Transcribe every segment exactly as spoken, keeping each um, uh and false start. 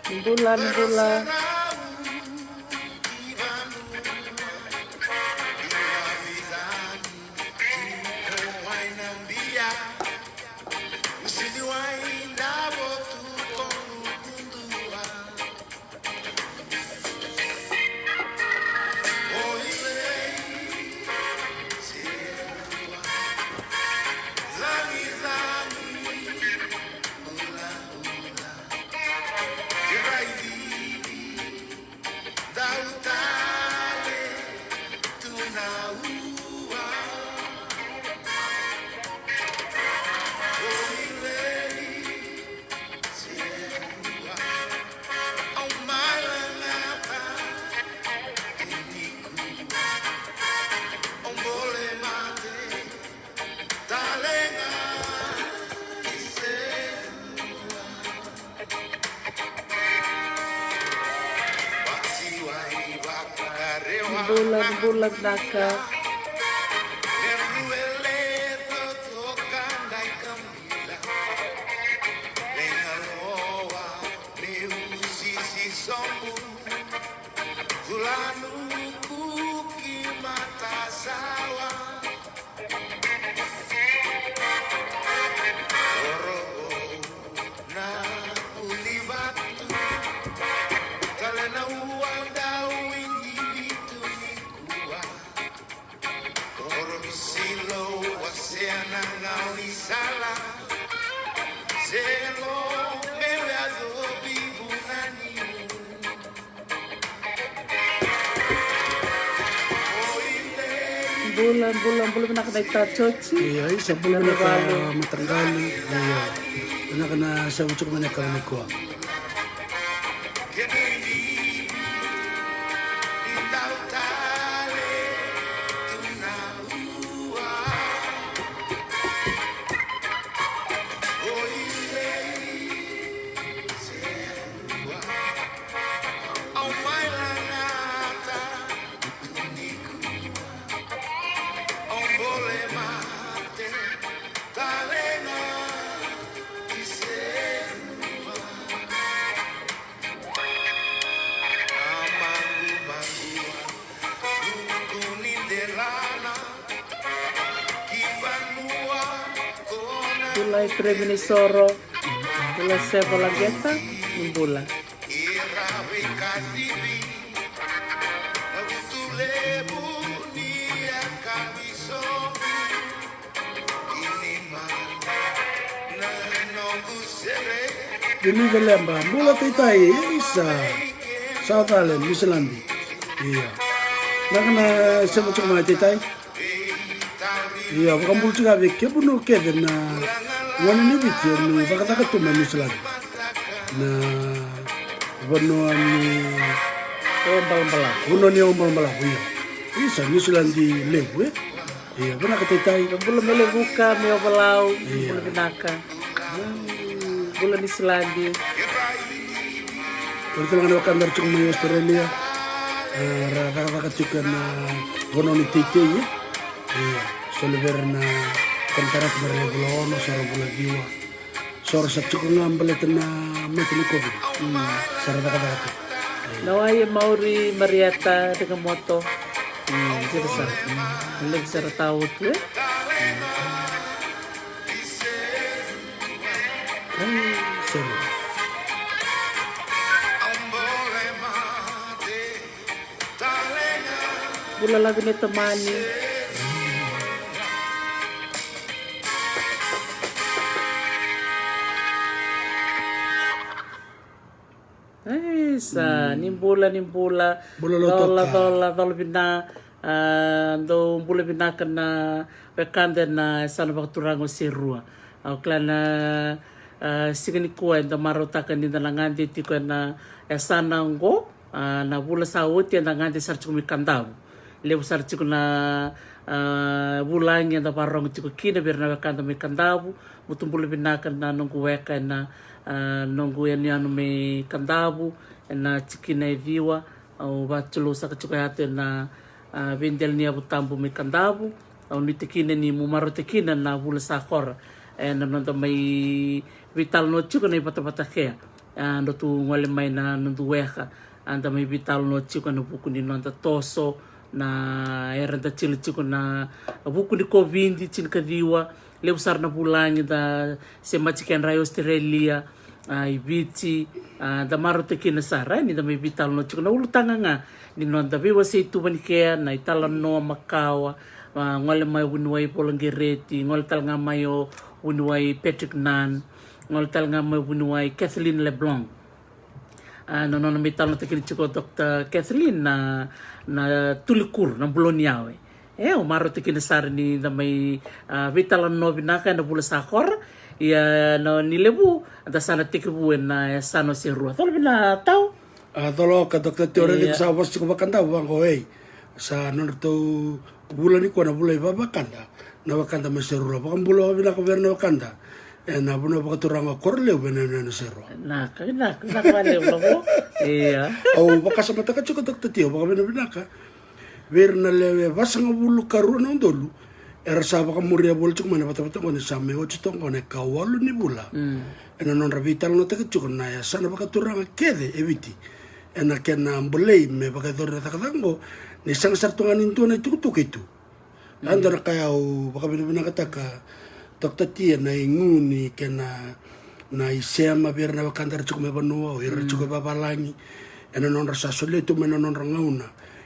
Ni bula, ni bula. Bula, bula vinaka. Bula, bula, bula vinaka na ita Joji. Ia, isa, bula vinaka mataqali. Ia, vinaka na sa vutuka mai na ka nikua. Bula Ipremi ni Soro. Bula Seva Lageta. Ni bula. Vini Veleba, bula taitai, isa. South Island, New Zealand. Ia. Naka na sema tiko mai taitai. Ia, vakabula tiko vei kemuni kece na gone ni Viti ni cakacaka tu mai New Zealand. Na vanua ni Obalabalavu. Vanua ni Obalabalavu, ia. Isa, New Zealand levu, e? Ia, vinaka taitai. Bula mai Levuka, mai Ovalau, ia. Bula vinaka. Bula Niusiladi. Ori tale ga na wekada ra tiko mai Australia. E, ra cakacaka tiko ena vanua ni teitei, e. Ia, so ni vei ira na konitaraki me ra lai vula ono, so ra vula ciwa. So ra sa tiko ga baleta na mate ni COVID. Mm. Sa ra cakacaka tiko. Na wai e Mauri, Marieta, Rikamoto. Mm, sira sa. Mm. Levu sara tau tu, e? Mm. Ai, sere. Bula lagi ni tamani. Ai, sa, mm, ni bula, ni bula. Bula lo toka. Cola, cola, cola vina. A, dou bula vinaka na wekada ena yasana vakaturaga o Serua. Au kila na, a, siga nikua eda marautaka ni da na gade tiko ena yasana oqo. A, na vula sa oti eda gade sara tiko mai Kadavu. Levu sara tiko na, a, vulagi eda vakarorogo tiko kina vei ira na wekada mai Kadavu. Butu bula vinaka na noqu weka ena, a, noqu yanuyanu mai Kadavu. Ena tikina e ciwa, au vatulou saka tiko yatu ena, a, veidela ni yavu tabu mai Kadavu. Au nuitaka ni mo marautaka na vula sa kora ena noda mai veitalanoa tiko na ivatavata kea. A, da tu gole mai na noda weka, a, da mai veitalanoa tiko ena vuku ni noda toso, na era da tila tiko na vuku ni COVID tinikaciwa. Levu sara na vulagi da semati kedra i Australia, a, i Viti, a, da marautaka kina sara, e, ni da mai veitalanoa tiko na ulutaga ga ni noda veiwasei tuva ni kea, na italanoa makawa, a, gole mai o vuniwai Volaqereti, gole tale ga mai o vuniwai Patrick Nunn, gole tale ga mai o vuniwai Kathleen LeBlanc. A, na nona mai talanoataki tiko o Doctor Kathleen na, na tulikuru, na buloniawe. E, au marautaka sara ni da mai, a, veitalanoa vinaka ena vula sa kora. Ia na ni levu, da sa na tekivu ena yasana o Serua. Cola vina tau. A, cola oka, Doctor Tio, raica, ia, ko sa vosa tiko vakadavu vaqo, ei. Sa nodratou vula nikua na vula i vavakada. Na wekada mai Serua. Vakabula vakavinaka vei ira na wekada ena vanua vakaturaga o Korolevu ena, ena, ena Serua. Naka, naka, naka vakalevu vaqo. Ia. Au vakasamataka tiko, Doctor Tio, vakavinavinaka vei ira na lewe vasagavulu ka rua na udolu era sa vakamuria voli tiko mai na vatavata oqo ni sa mai oti toka oqo na ikawalu ni vula. Mm. Ena nodra veitalanoataki tiko na yasana vakaturaga kece e Viti ena kena bolei me vakayacori na cakacaka oqo, ni sega sara tu ga ni dua na itukutuku e tu. Mm. A, dua na ka au vakavinavinakataka, Doctor Tia, na igu ni kena, na isema vei ira na wekada era tiko mai vanua, o ira, mm, tiko e vavalagi, ena nodra sa solia tu mai na nodra gauna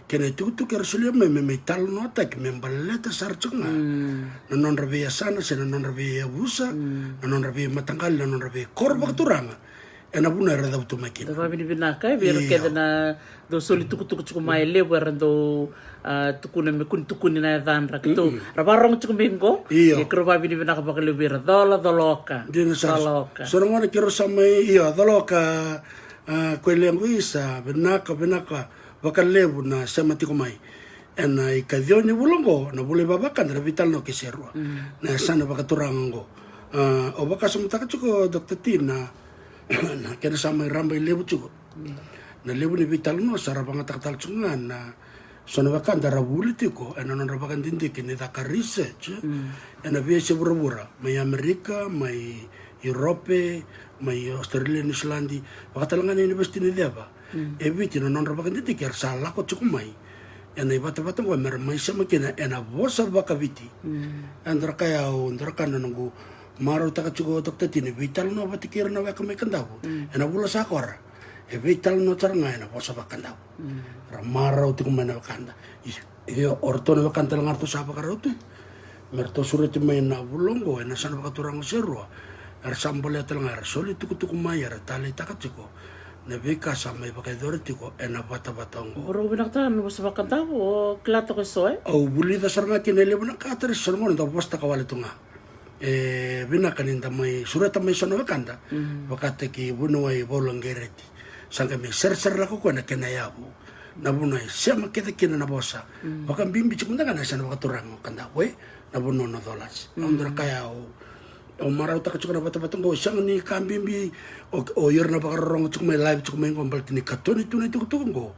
kei na itukutuku era solia mai me, me italanoataki, me baleta sara tiko ga, mm, na nodra veiyasana se na nodra veiyavusa, mm, na nodra veimataqali, na nodra veikoro, mm, vakaturaga ena vanua era cavutu mai kina. Da vakavinavinaka, e, vei ira, io, kece na dau soli tukutuku tiko mai, e levu era dau, a, tukuna me kua ni tukuni na yacadra. Keitou, mm-mm, ra vakarorogo tiko mai qo. Io. Ia keirau vakavinavinaka vakalevu vei ira. Cola, cola oka. Dina sara. Cola oka. So na gauna keirau sa mai, io, cola oka, a, ko e lequ isa, vinaka, vinaka vakalevu na sema tiko mai ena ikaciwa ni vula oqo, na vula i vavakada, na veitalanoa kei Serua. Mm. Na yasana vakaturaga oqo. A, au vakasamataka tiko, Doctor Tina, na kena sa mai raba i levu tiko. Mm. Na levu ni veitalanoa sa ra vakayagataka tale tiko ga na so na wekada ra vuli tiko ena nodra vakadidike ni caka research, mm, ena veiyasai vuravura, mai Amerika, mai Europe, mai Australia, New Zealand, vaka tale ga na University ni Ceva. Mm. E Viti, na nodra vakadidike era sa lako tiko mai ena ivatavata oqo me ra mai sema kina ena vosa vakaviti. Mm. E dua na ka ya, au, dua na ka na noqu marautaka tiko, Doctor Tina, veitalanoa vata kei ira na weka mai Kadavu. Mm. Ena vula sa kora, e veitalanoa sara ga ena vosa vakadavu. Mm. Ra marau tiko mai na wekada. Io, o ratou na wekada tale ga ratou sa vakarau tu me ratou sureti mai na vula oqo ena yasana vakaturaga o Serua. Era sa bolea tale ga, era soli tukutuku mai, era taleitaka tiko na veika sa mai vakayacori tiko ena vatavata oqo. Au vinakata na vosa vakadavu, o kila toka eso, e? Au vulica sara ga kina e levu na ka, tara eso na gauna da vosataka wale tu ga. E vinaka ni da mai sureta mai so na wekada, mm, vakataki vuniwai Volaqereti. Sa qai mai seresere lako koya na kena yavu, na vanua e sema kece kina na vosa. Mm. Vakabibi tiko mada ga na yasana vakaturaga o Kadavu, e, na vanua o North Ullage. Mm. Au dua na ka ya au, au marautaka tiko na vatavata oqo, sega ni ka bibi o, o ira na vakarorogo tiko mai, live tiko mai oqo, baleta ni katoni tu na itukutuku oqo.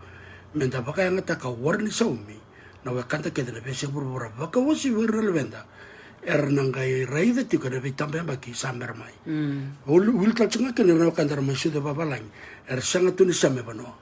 Me da vakayagataka warai ni saumi na wekada kece na veiyasai vuravura, vakauasivi ira na luveda era na qai raica tiko ena veitabayabaki sa bera mai. Mm. Wili, wili tale tiko ga kina ira na wekada era mai sucu e vavalagi, era sega tu ni sema e vanua.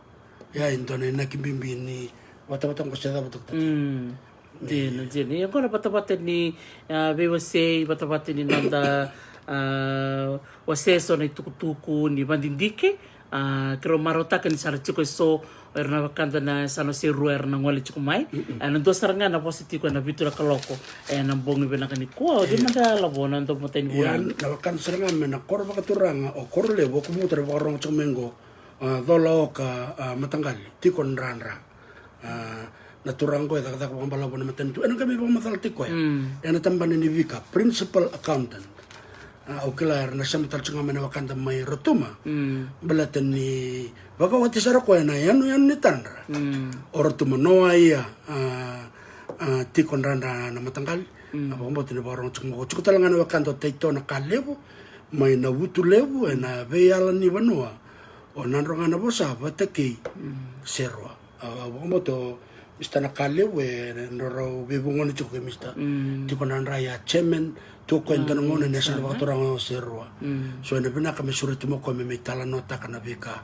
Ia e dua na inaki bibi ni vatavata oqo, se cava, Doctor Tina? Mm. Dina, dina. Ia oqo na vatavata ni, a, veiwasei, vatavata ni noda, a, wasea eso na itukutuku ni vadidike. A, keirau marautaka ni sa ra tiko eso o ira na wekada na yasana o Serua era na gole tiko mai. Mm-mm. A, na dua sara ga na vosa tiko ena vitu na kaloko ena bogi vinaka nikua. Io. Oti mada lavo na dua matai ni vula. Ia, na wekada sara ga mai na koro vakaturaga o Korolevu, o koya mada era vakarorogo tiko mai oqo. A, cola oka, a, mataqali, Tiko Dradra. A, na turaga oqo e cakacaka vakabalavu ena matanitu. Ena qai mai vakamacalataki koya, mm, ena tabana ni Vika, principal accountant. A, au kila era na sema tale tiko ga mai na wekada mai Rotuma. Mm. Baleta ni vakawati sara koya na yanuyanu ni tadra. Mm. O Rotuma, Noaia, a, a, Tiko Dradra na mataqali. Mm. A, vakabauta ni vakarorogo tiko qo. Tiko tale ga na wekada o Taitona Kalevu, mai Navutulevu, ena veiyala ni vanua. O Nadroga na vosa vata kei Serua. A, a, vakabauta o Mista Nakalevu e rau veivugona tiko kei Mista. Tiko Nadra ia chairman, tu o koya e dua na gauna na yasana vakaturaga o Serua. So ena vinaka me sureti mai o koya me mai talanoataka na veika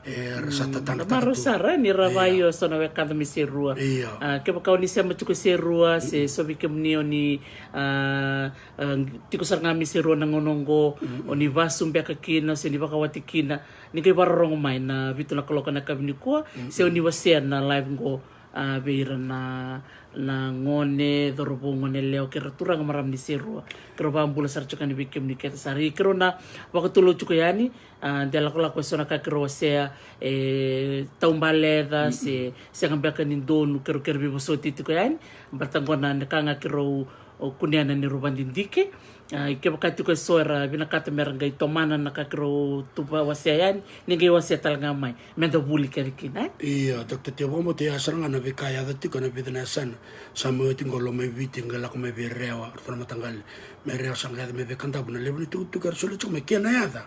era sa tatanataka tu. Marau sara ni ra vakaio eso na wekada mai Serua. Io. A, kevaka o ni sema tiko Serua se so vei kemuni o ni, a, a, tiko sara ga mai Serua na gauna oqo, o ni vasu beka kina se ni vakawati kina, ni qai vakarorogo mai na vitu na kaloko na yakavi nikua, se o ni wasea na live qo, a, vei ira na, na gone, cauravou, gone yalewa, kei ira turaga, marama ni Serua, keirau vakabula sara tiko yani vei kemuni kece sara. Ia keirau na vakatulou tiko yani, a, de lakolako eso na ka keirau wasea, e taubaleca, se sega beka ni donu, keirau, keirau veivosoti tiko yani, baleta qo na, na ka ga keirau o kunea na neirau vakadidike. A, kevaka tiko eso era vinakata mera qai tomana na ka keirau tuva wasea yani, ni qai wasea tale ga mai, meda vuli kece kina, e? Io, Doctor T, vakabauta ya sara ga na veika e yaco tiko ena vica na yasana. Sa mai oti qo Lomaiviti, qai lako mai vei Rewa, ratou na mataqali mai Rewa, sa qai yaco mai vei Kadavu na levu ni tukutuku era solia tiko mai kei na yaca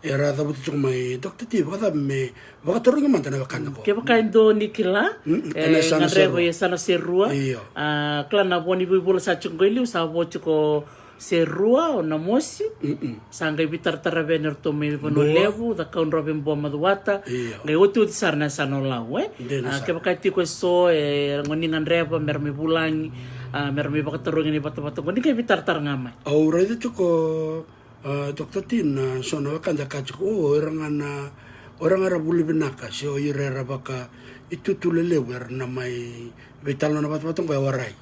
era cavuta tiko mai. Doctor T, vakacava me vakatarogi mada na wekada qo. Kevaka e dua ni kila, e, ena yasana o Serua. Yasana o Serua. Io. A, kila na vo ni veivula sa tiko qo i liu, sa vo tiko Serua, o Namosi. Sa qai veitaratara vei iratou mai Vanua Levu, Cakaudrove, Bua, Macuata. Io. Qai otioti sara na yasana o Lau, e? Dina sara. A, kevaka tiko eso, e, o ni gadreva mera mai vulagi, a, mera mai vakatarogi na ivatavata qo, ni qai veitaratara ga mai. Au raica tiko, a, Doctor T, na so na wekada e kaya tiko, o, o ira ga na, o ira ga era vuli vinaka, se o ira era vakaitutu lelevu era na mai veitalanoa na vatavata qo, e warai.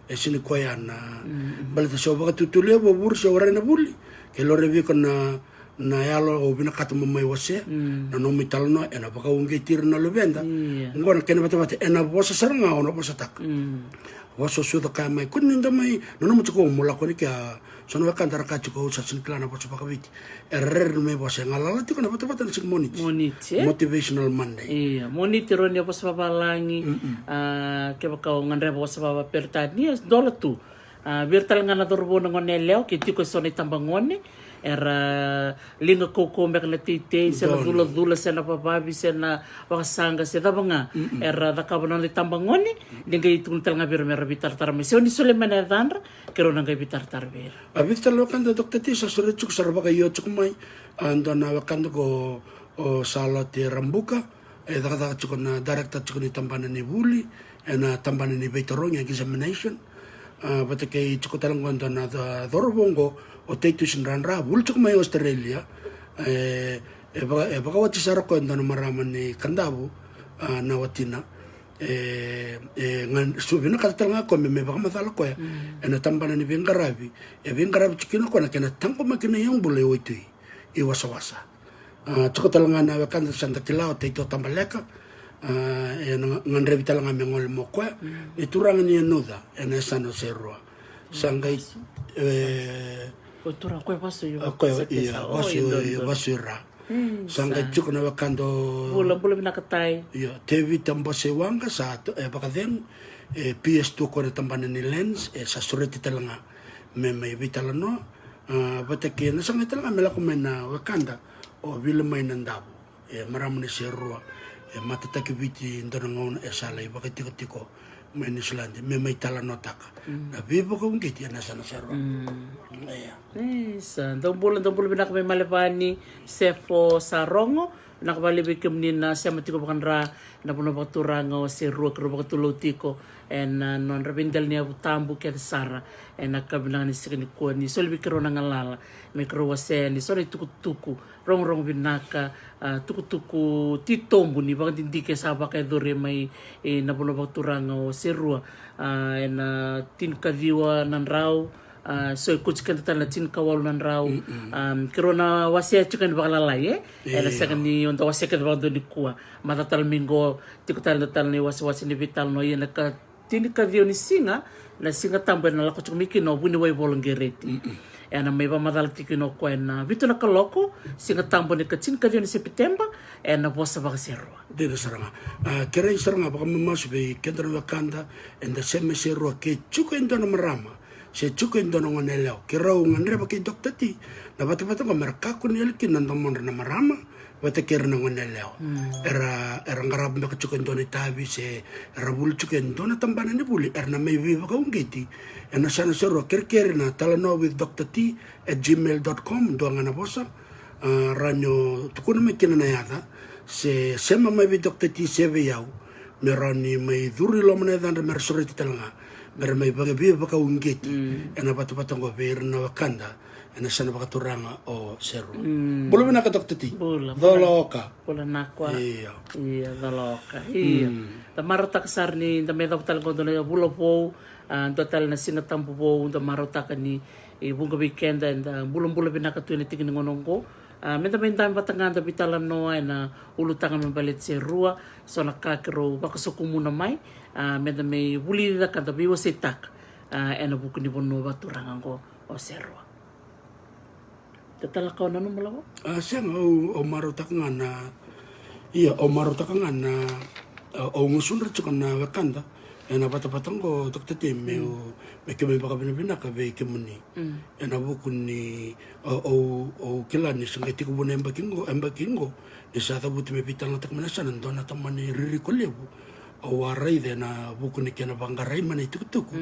E sega ni koya na, baleta se o vakaitutu levu, o vuri, se o warai na vuli, ke laurai vei iko na, na yalo o vinakata mo mai wasea, na nomu italanoa ena vakauqeti ira na luveda. Io. Qo na kena vatavata, ena vosa sara ga o na vosataka. Vosa o sucu, kaya mai, kua ni da mai, na nomu tiko mo lako ni ke, a, so na wekada ra kaya tiko, au sa sega ni kila na vosa vakaviti. Era rere mai vosa, e galala tiko na vatavata na siga Moniti. Moniti, e? Motivational Monday. Io, Moniti rawa ni a vosa vavalagi. A, kevaka o gadreva vosa vavaperitania, dola tu. A, vei ira tale ga na cauravou, na gone yalewa, ke tiko eso na itabagone era liga kaukauwa beka na teitei, se na culacula, se na vavavi, se na vakasaqa, se cava ga era cakava na noda itabagone, ni qai tukuna tale ga vei ira mera veitaratara mai. Se o ni solia mai na yacadra, keirau na qai veitaratara vei ira. A, vica tale na wekada, Doctor T, sa sureti tiko, sa ra vakaio tiko mai. A, dua na wekada qo o Salote Rabuka, e cakacaka tiko, na director tiko ni tabana ni vuli ena tabana ni veitarogi, examination. A, vata kei tiko tale qo e dua na ca-, cauravou qo, o Taitusi Dradra, vuli tiko mai Australia. E, e vaka, e vakawati sara o koya e dua na marama ni Kadavu, a, na watina. E, e, ga, sa vinakata tale ga o koya me, me vakamacala o koya ena tabana ni veiqaravi e veiqaravi tiko kina o koya na kena taqomaki na iyaubula e waitui, iwasawasa. A, tiko tale ga na wekada sa da kila, o Taito Tabaleka. A, e na ga-, gadrevi tale ga me gole mai o koya, ni turaga ni Yanuca ena yasana o Serua. Sa qai, e, o turaga o koya vasu i, o koya, Vasu, io, Vasu, io, Vasu i Ra. Sa qai tiko na wekada o Bula, Bula vinaka Tai. Io, Tevita Boseiwaqa, sa to-, e vakacegu, e P S tu o koya na tabana ni Lens, e sa sureti tale ga me mai veitalanoa. A, vata kei na sa qai tale ga me lako mai na wekada o Vili mai Nadavu, e marama ni Serua, e matataki Viti, dua na gauna e sa lai vakaitikotiko mai Niusiladi me mai talanoataka na veivakauqeti ena yasana o Serua. Ia. Isa, dou bula, dou bula vinaka mai Malevani, Sefo, Sarogo. Vinaka vakalevu vei kemuni na sema tiko vakadra na vanua vakaturaga o Serua, keirau vakatulou tiko ena, a, nodra veidelaniyavu tabu kece sara ena yakavi vinaka ni siga nikua. Ni soli vei keirau na galala me keirau wasea yani eso na itukutuku rogorogo vinaka, a, tukutuku titobu ni vakadidike sa vakayacori mai, e, na vanua vakaturaga o Serua, a, ena tinikaciwa na drau, a, so e kauti keda tale na tinikawalu na drau. A, keirau na wasea tiko yani vakalalai, e? Ena sega ni o da wasea kece vakadua nikua. Macawa tale mai qo, tiko tale na, tale na iwasewase ni veitalanoa, ia na ka tinikaciwa ni siga, na Siga Tabu ena lako tiko mai kina o Vuniwai Voloqereti. Ena mai vakamacala tiko kina o koya ena vitu na kaloko, Siga Tabu ni ka tinikaciwa ni Sepiteba, ena vosa vakaSerua. Dina sara ga. A, kerei sara ga vakamamasu vei keda na wekada eda sema e Serua, ke tiko e dua na marama se tiko e dua na gone yalewa, keirau gadreva kei Doctor T na vatavata qo mera kakua ni yali kina na domodra na marama, vata kei ira na gone yalewa. Era, era qarava beka tiko e dua na itavi se era vuli tiko e dua na tabana ni vuli, era na mai veivakauqeti ena yasana Serua. Kerekere na talanoa with Doctor T at gmail dot com, dua ga na vosa. A, rawa ni o tukuna mai kina na yaca, se sema mai vei Doctor T se vei au, me rawa ni mai curu i loma na yacadra me ra sureti tale ga, me ra mai vaka, veivakauqeti ena vatavata oqo vei ira na wekada ena yasana vakaturaga o Serua. Bula vinaka, Doctor T. Bula, bula. Cola oka. Bula nakwa. Io. Io, cola oka. Io. Da marautaka sara ni da mai yacova tale oqo dua na vula vou, a, dua tale na Siga Tabu vou, da marautaka ni e vuqa vei keda eda bulabula vinaka tu ena tiki ni gauna oqo. A, meda mai dabe vata ga, da veitalanoa ena ulutaga me baleti Serua, so na ka keirau vakasokumuna mai, a, meda mai vulica ka da veiwaseitaka, a, ena vuku ni vanua vakaturaga oqo o Serua. Tatalaka o nanuma lavo? A, sega, au, au marautaka ga na, ia, au marautaka ga na, a, au gusudra tiko na wekada ena vatavata oqo, Doctor T, meu, me keimami vakavinavinaka vei kemuni. Ena vuku ni, au, au, au kila ni sa qai tekivu na yabaki oqo, yabaki oqo, ni sa cavuti me veitalanoataki mai na yasana e dua na tabana ni ririko levu. Au a raica ena vuku ni kena vaqarai mai na itukutuku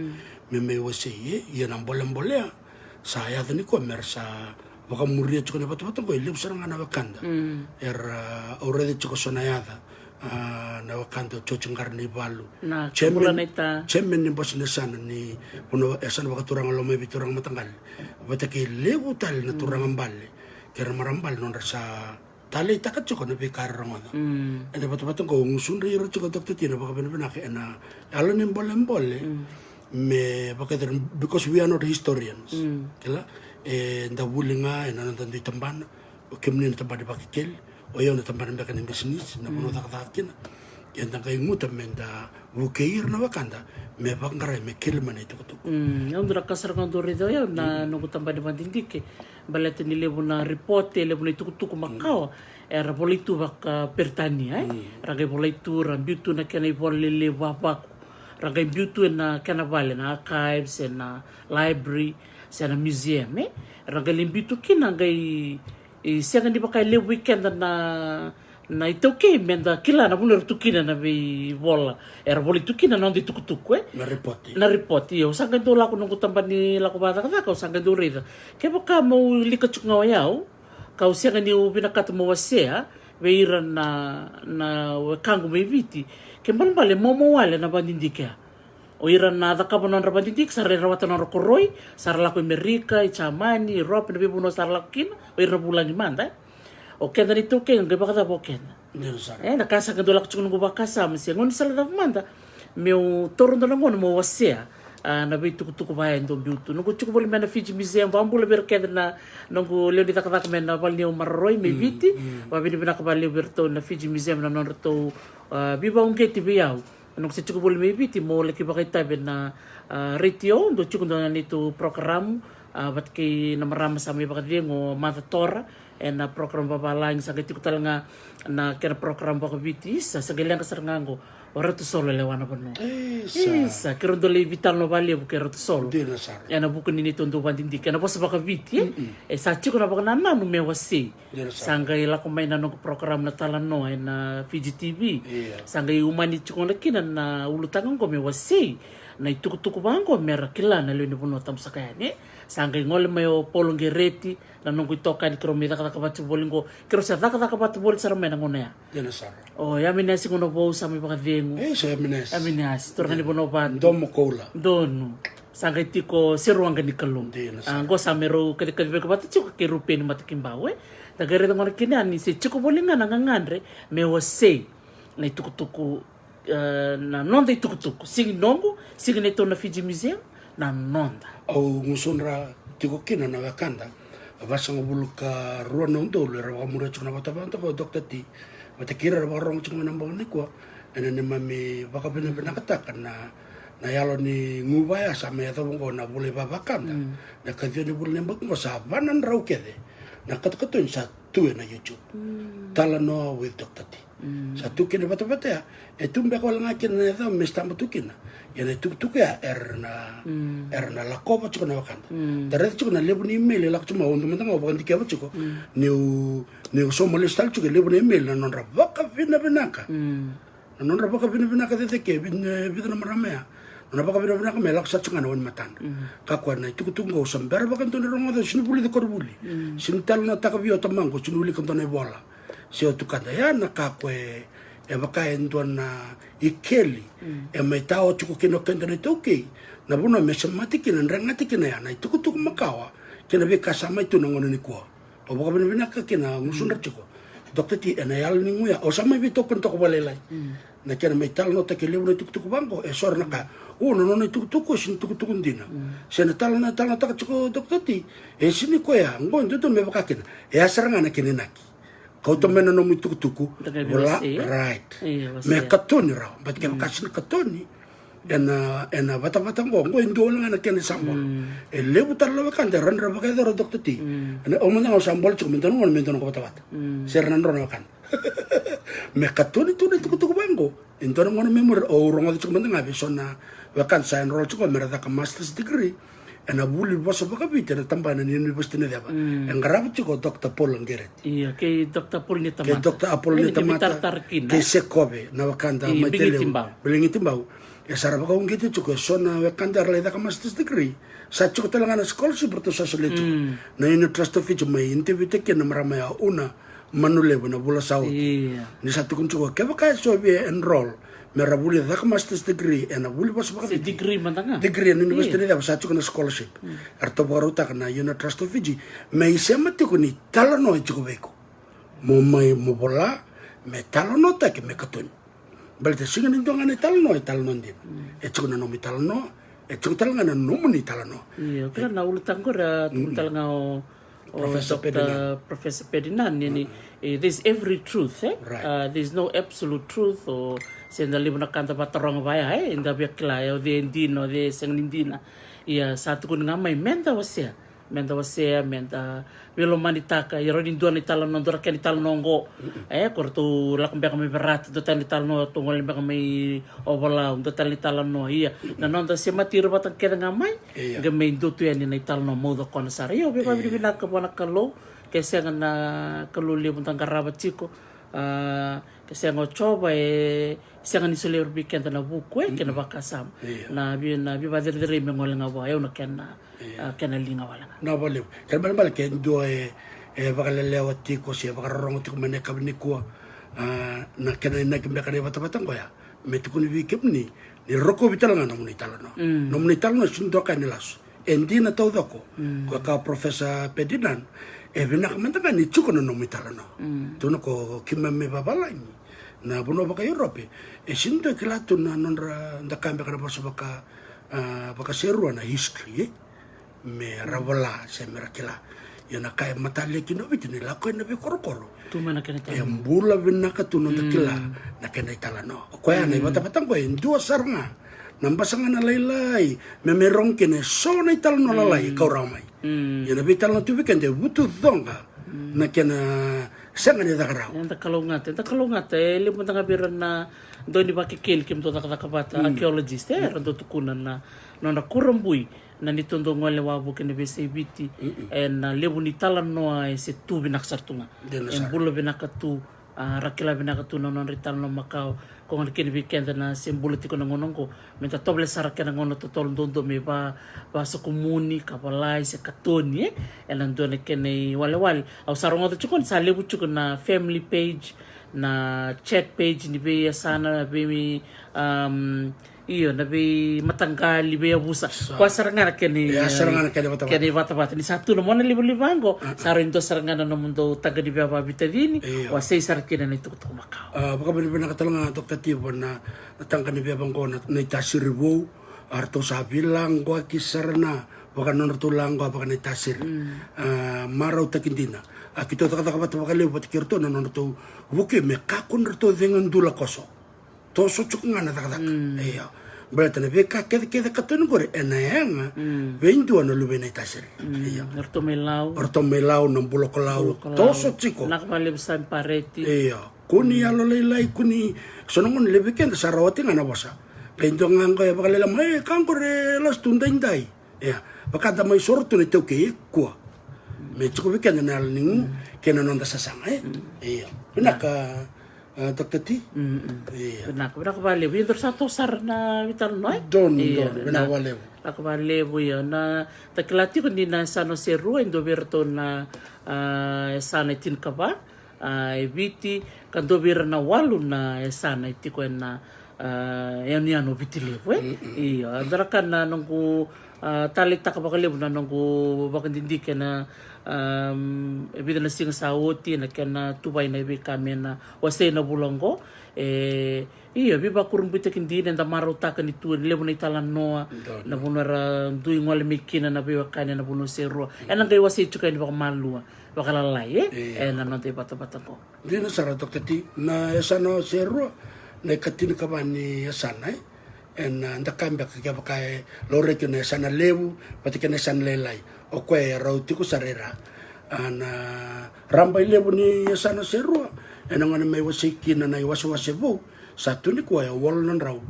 me mai wasei, e, ia na bolebole ya sa yaco nikua me ra sa vakamuria tiko na vatavata oqo e levu sara ga na wekada. Era, au raica tiko so na yaca, a, na wekada o George Qaranivalu, na chairman, chairman ni bose ni yasana ni vanua, yasana vakaturaga Lomaiviti, turaga mataqali, vata kei levu tale na turaga bale kei ira marama bale, nodra sa taleitaka tiko na veika era rogoca ena vatavata oqo. Au gusudra ira tiko, Doctor T, na vakavinavinaka ena yalo ni bolebole me vakaitavi, because we are not historians. Kila, eda vuli ga ena noda dui tabana. O kemuni na tabana ni Vakekeli, o yau na tabana beka ni bisinisi, na vanua cakacaka kina. Eda qai guta meda vukei ira na wekada me vaqarai me keli mai na itukutuku. Mm, au dau na ka sara ga dau raica o yau na noqu tabana ni vakadidike, baleta ni levu na ripote, levu na itukutuku makawa era volai tu vakaperitania, e? Ra qai volai tu, ra biu tu na kena ivola lelevu vavaku, ra qai biu tu ena kena vale, na archives, ena library, se na museum, e? Ra qai lai biu tu kina, qai, e, sega ni vaka e levu vei keda na, na iTaukei meda kila na vanua era tu kina na veivola, era volai tu kina na noda itukutuku, e? Na ripote. Na ripote, io. Au sa qai dau lako noqu tabana ni lako vakacakacaka, au sa qai dau raica, kevaka meu wilika tiko ga o yau, kau sega niu vinakata meu wasea vei ira na, na wekaqu mai Viti, ke balebale maumau wale na vakadidike ya. O ira na cakava nodra vakadidike, sa ra rawata nodra koroi, sa ra lako i Merika, i Jamani, i Europe, na veivanua sa ra lako kina, o ira na vulagi mada, e. O keda na iTaukei qai vakacava o keda? Dina sara. E, na ka sa qai dau lako tiko noqu vakasama, se gaunisala cava mada meu taura dua na gauna meu wasea, a, na veitukutuku vaya e dau biu tu. Noqu tiko voli mai na Fiji Museum, vakabula vei ira kece na noqu lewe ni cakacaka mai na valeniyau maroroi mai Viti. Vakavinavinaka vakalevu vei iratou na Fiji Museum na nodratou, a, veivakauqeti vei au. Noqu se tiko voli mai Viti, meu laki vakaitavi ena, a, retio, dau tiko dua na neitou program, a, vata kei na marama sa mai vakacegu, o Mother Tora, ena program vavalagi. Sa qai tiko tale ga na kena program vakaviti, sa, sa qai leqa sara ga oqo o Ratu Solo e lewa na vanua. Isa. Isa, keirau dau lai veitalanoa vakalevu kei Ratu Solo. Dina sara. Ena vuku ni neitou dau vakadidike ena vosa vakaviti, e? E sa tiko na vakanananu me wasei. Sa qai lako mai na noqu program na Talanoa ena Fiji T V. Sa qai umani tiko ga kina na ulutaga oqo me wasei na itukutuku vaqo me ra kila na lewe ni vanua tabu saka yani. Sa qai gole mai o Paul Gereti, na noqu itokani, keirau mai cakacaka vata voli oqo. Keirau sa cakacaka vata voli sara mai na gauna ya. Dina sara. O Yaminiasi Gunavou sa mai vakacegu. E, sa Yaminiasi. Yaminiasi, turaga ni Vanuavatu. Domo koula. Donu. Sa qai tiko Seruaqa ni Kalou. Dina sara. A, oqo sa me rau kacikaci vei vata tiko kei Rupeni Matakibau, e. Da qai raica gona kina ni se tiko voli ga na gagadre me wasei na itukutuku, e, na noda itukutuku. Sigi noqu, sigi neitou na Fiji Museum, na noda. Au gusudra tiko kina na wekada vasagavulu ka rua na udolu era vakamuria tiko na vatavata oqo, Doctor T, vata kei ira era vakarorogo tiko mai na bogi nikua, ena neimami vakavinavinakataka na, na yalo ni guva ya sa mai yacova oqo na vula i vavakada. Na kaciwa ni vula ni yabaki oqo sa va na drau kece na katokatoni sa tu ena YouTube. Talanoa with Doctor T. Sa tu kina i vatavata ya, e tu beka wale ga kina na yaca me sitaba tu kina. Ia na itukutuku ya era na, era na lakova tiko na wekada. Da raica tiko na levu ni email e lako tiko mai, au dau mada ga au vakadikeva tiko. Niu, niu sauma lesu tale tiko e levu na email na nodra vakavinavinaka. Na nodra vakavinavinaka ceceke, vin-, e, vica na marama ya. Nodra vakavinavinaka me lako sara tiko ga na wai ni matadra. Kakua na itukutuku qo, au sa bera vakadua ni rogoca, au sini vulica koronivuli. Sini talanoataka vei au tamaqu, au sini wilika dua na ivola. Se o tukada ya na ka ko e, e vaka e dua na ikeli. E mai tawa tiko kina o keda na iTaukei. Na vanua me semati kina, dregati kina ya na itukutuku makawa kei na veika sa mai tu na gauna nikua. Au vakavinavinaka kina, gusudra tiko. Doctor T, ena yalo ni guya, au sa mai veitokoni toka vakalailai. Na kena mai talanoataki e levu na itukutuku vaqo, e so era na kaya, o, na nona itukutuku e sini tukutuku dina. Se na talanoa, talanoataka tiko Doctor T, e sini koya, qo e dodonu me vaka kina. E a sara ga na kena inaki. Kauta mai na nomu itukutuku, vola, right. Me katoni rawa, but kevaka sini katoni, ena, ena vatavata qo, qo e dua wale ga na kena isabolo. E levu tale na wekada era na vakayacora Doctor T. Ena, au mada ga au sa bola tiko me dua na gauna me dua na qo vatavata. Se ra na dro na wekada. Me katoni tu na itukutuku vaqo. E dua na gauna me muri, au rogoca tiko mada ga vei so na wekada sa enroll tiko me ra caka master's degree ena vuli vosa vakaviti ena tabana ni university ni ceva. E qarava tiko o Doctor Paul Gereti. Io, kei Doctor Apollonia Tamata. Kei Doctor Apollonia Tamata, kei Sekove, na wekada mai Tailevu, Biligitibau. E sa ra vakauqeti tiko e so na wekada era lai caka master's degree. Sa tiko tale ga na scholarship ratou sa solia tiko. Na Union Trust of Fiji mai interview taki na marama ya, Una Manulevu, na vula sa oti. Ni sa tukuni tiko kevaka e so via enroll me ra vuli caka master's degree ena vuli vosa vakaviti, degree ena university ni ceva, sa tiko na scholarship. Eratou vakarautaka na Union Trust of Fiji me isema tiko ni talanoa e tiko vei iko. Mo mai mo vola, me talanoataki, me katoni. Baleta sega ni dua ga na italanoa e talanoa dina. E tiko na nomu italanoa, e tiko tale ga na nomuni italanoa. Io, kila na ulutaga qori a tukuna tale ga o, o Professor Ferdinand. Professor Ferdinand, ni, ni, eh, there's every truth, eh? There's no absolute truth, o se da levu na ka da vataroga vaya, eh? Da via kila, eh, o cei e dina, o cei e sega ni dina. Ia, sa tukuni ga mai, meda wasea. Meda wasea, meda veilomanitaka, ia rawa ni dua na italanoa, dua na kena italanoa oqo. E, ko ratou lako beka mai Verata, dua tale na italanoa, ratou gole beka mai Ovalau, dua tale na italanoa, ia. Na noda semati ira vata kece ga mai, qai mai dua tu yani na italanoa maucokona sara. Ia, au veivakavinavinaka vua na Kalou, ke sega na Kalou levu da qarava tiko, a, ke sega o Jiova, e sega ni solia vei keda na vuku, e, kei na vakasama. Na vei, na veivakacerecerei me gole ga vua, e, au na kena a, kena liga wale ga. Na valevu. Kena balebale ke dua e, e vakalelewa tiko se vakarorogo tiko mai na yakavi nikua, a, na kena inaki beka na ivatavata qoya. Me tukuni vei kemuni, ni rokovi tale ga nomuni italanoa. Nomuni italanoa e sega ni dua ka ni lasu. E dina taucoko. Ko ka o Professor Ferdinand, e vinaka mada ga ni tiko na nomu italanoa. Tukuna ko keimami vavalagi na vanua vaka-Europe, e sega ni dua e kila tu na nodra, da kaya beka na vosa vaka, a, vakaserua na history, e? Me ra vola se me ra kila. Ia na ka e matalia kina o Viti ni lako ena veikorokoro. Tu mai na kena italanoa. E bula vinaka tu noda kila na kena italanoa. O koya na ivatavata qo e dua sara ga na basa ga na lailai me mai rogo kina e so na italanoa lalai e kau rawa mai. Ia na veitalanoa tu vei keda e vutucoqa na kena sega ni caka rawa. Eda kalougata, eda kalougata, e levu mada ga vei ira na dau ni vakekeli kemudou cakacaka vata, archaeologist, e, era dau tukuna na nodra kurabui na neitou dau gole wavoki ena veiyasai Viti, ena levu ni talanoa e se tu vinaka sara tu ga. E bula vinaka tu, a, ra kila vinaka tu na nodra italanoa makawa. Ko gona kina vei keda na se bula tiko na gauna oqo, meda tovolea sara kena gauna totolo duadua me va, vasokumuni ka volai se katoni, e, ena dua na kena iwalewale. Au sa rogoca tiko ni sa levu tiko na family page, na chat page ni veiyasana, vei, um, io, na veimataqali, veiyavusa. Koya sara ga na kena, e, a sara ga na kena ivatavata. Kena ivatavata. Ni sa tu na monalivaliva oqo, sa rui dua sara ga na nomudou taqa ni veva vakavitacini, wasei sara kina na itukutuku makawa. A, vakavinavinaka tale ga Doctor T vua na taqa ni veva oqo, na, na iTasiri vou, a, ratou sa veilaquaki sara na, vaka nodratou laqua vaka na iTasiri. A, marautaki dina. A, keitou cakacaka vata vakalevu vata kei iratou na nodratou vukei me kakua ni ratou cega dula koso. Toso tiko ga na cakacaka. Io. Baleta na veika kecekece katoni qori ena yaga vei dua na luve i na iTasiri. Io. Eratou mai Lau. Eratou mai Lau, na bula ko Lau. Bula ko Lau. Toso tiko. Vinaka vakalevu Sami Pareti. Io. Kua ni yalolailai, kua ni, so na gauna levu vei keda sa rawati ga na vosa. Qai dua ga qo e vakalailai mai, e, ka qo e lasu tu daidai. Ia, vaka da mai soro tu na iTaukei e kua. Me tiko vei keda na yalo ni gu kei na noda sasaga, e? Ia. Vinaka, a, Doctor T? Ia. Vinaka, vinaka vakalevu. Ia, daru sa toso sara na veitalanoa, e? Donu, donu, vinaka vakalevu. Vinaka vakalevu, ia. Na, da kila tiko ni na yasana o Serua e dua vei iratou na, a, yasana e tinikava, a, e Viti, ka dua vei ira na walu na yasana e tiko ena, a, yanuyanu o Viti Levu, e? Io, a, dua na ka na noqu, a, taleitaka vakalevu na noqu vakadidike na, a, e vica na siga sa oti, na kena tuvai na veika me na wasei na vula oqo, e, io, veivakurabuitaki dina eda marautaka ni tu e levu na italanoa, na vanua era dui gole mai kina na veiwekani ena vanua o Serua. Ena qai wasei tiko yani vakamalua, vakalalai, e? Io. Ena noda ivatavata oqo. Dina sara, Doctor T, na yasana o Serua, na ikatinikava ni yasana, e? Ena, a, da kaya beka kevaka e laurai kina na yasana levu vata kei na yasana lailai. O koya e rau tiko sara i ra. A, na raba i levu ni yasana o Serua, ena gauna mai wasei kina na iwasewase vou, sa tu nikua e walu na drau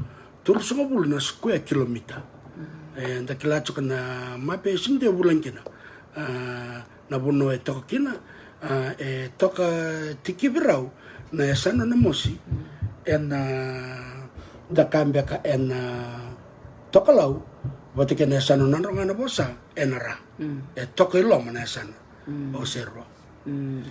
tolusagavulu na square kilometer. E, da kila tiko na mape e sega ni dua e vulagi kina. A, na vanua e toka kina, a, e toka tikivi rau na yasana o Namosi, ena, a, da kaya beka ena, a, tokalau vata kei na yasana o Nadroga Navosa, ena ra. E toka i loma na yasana o Serua.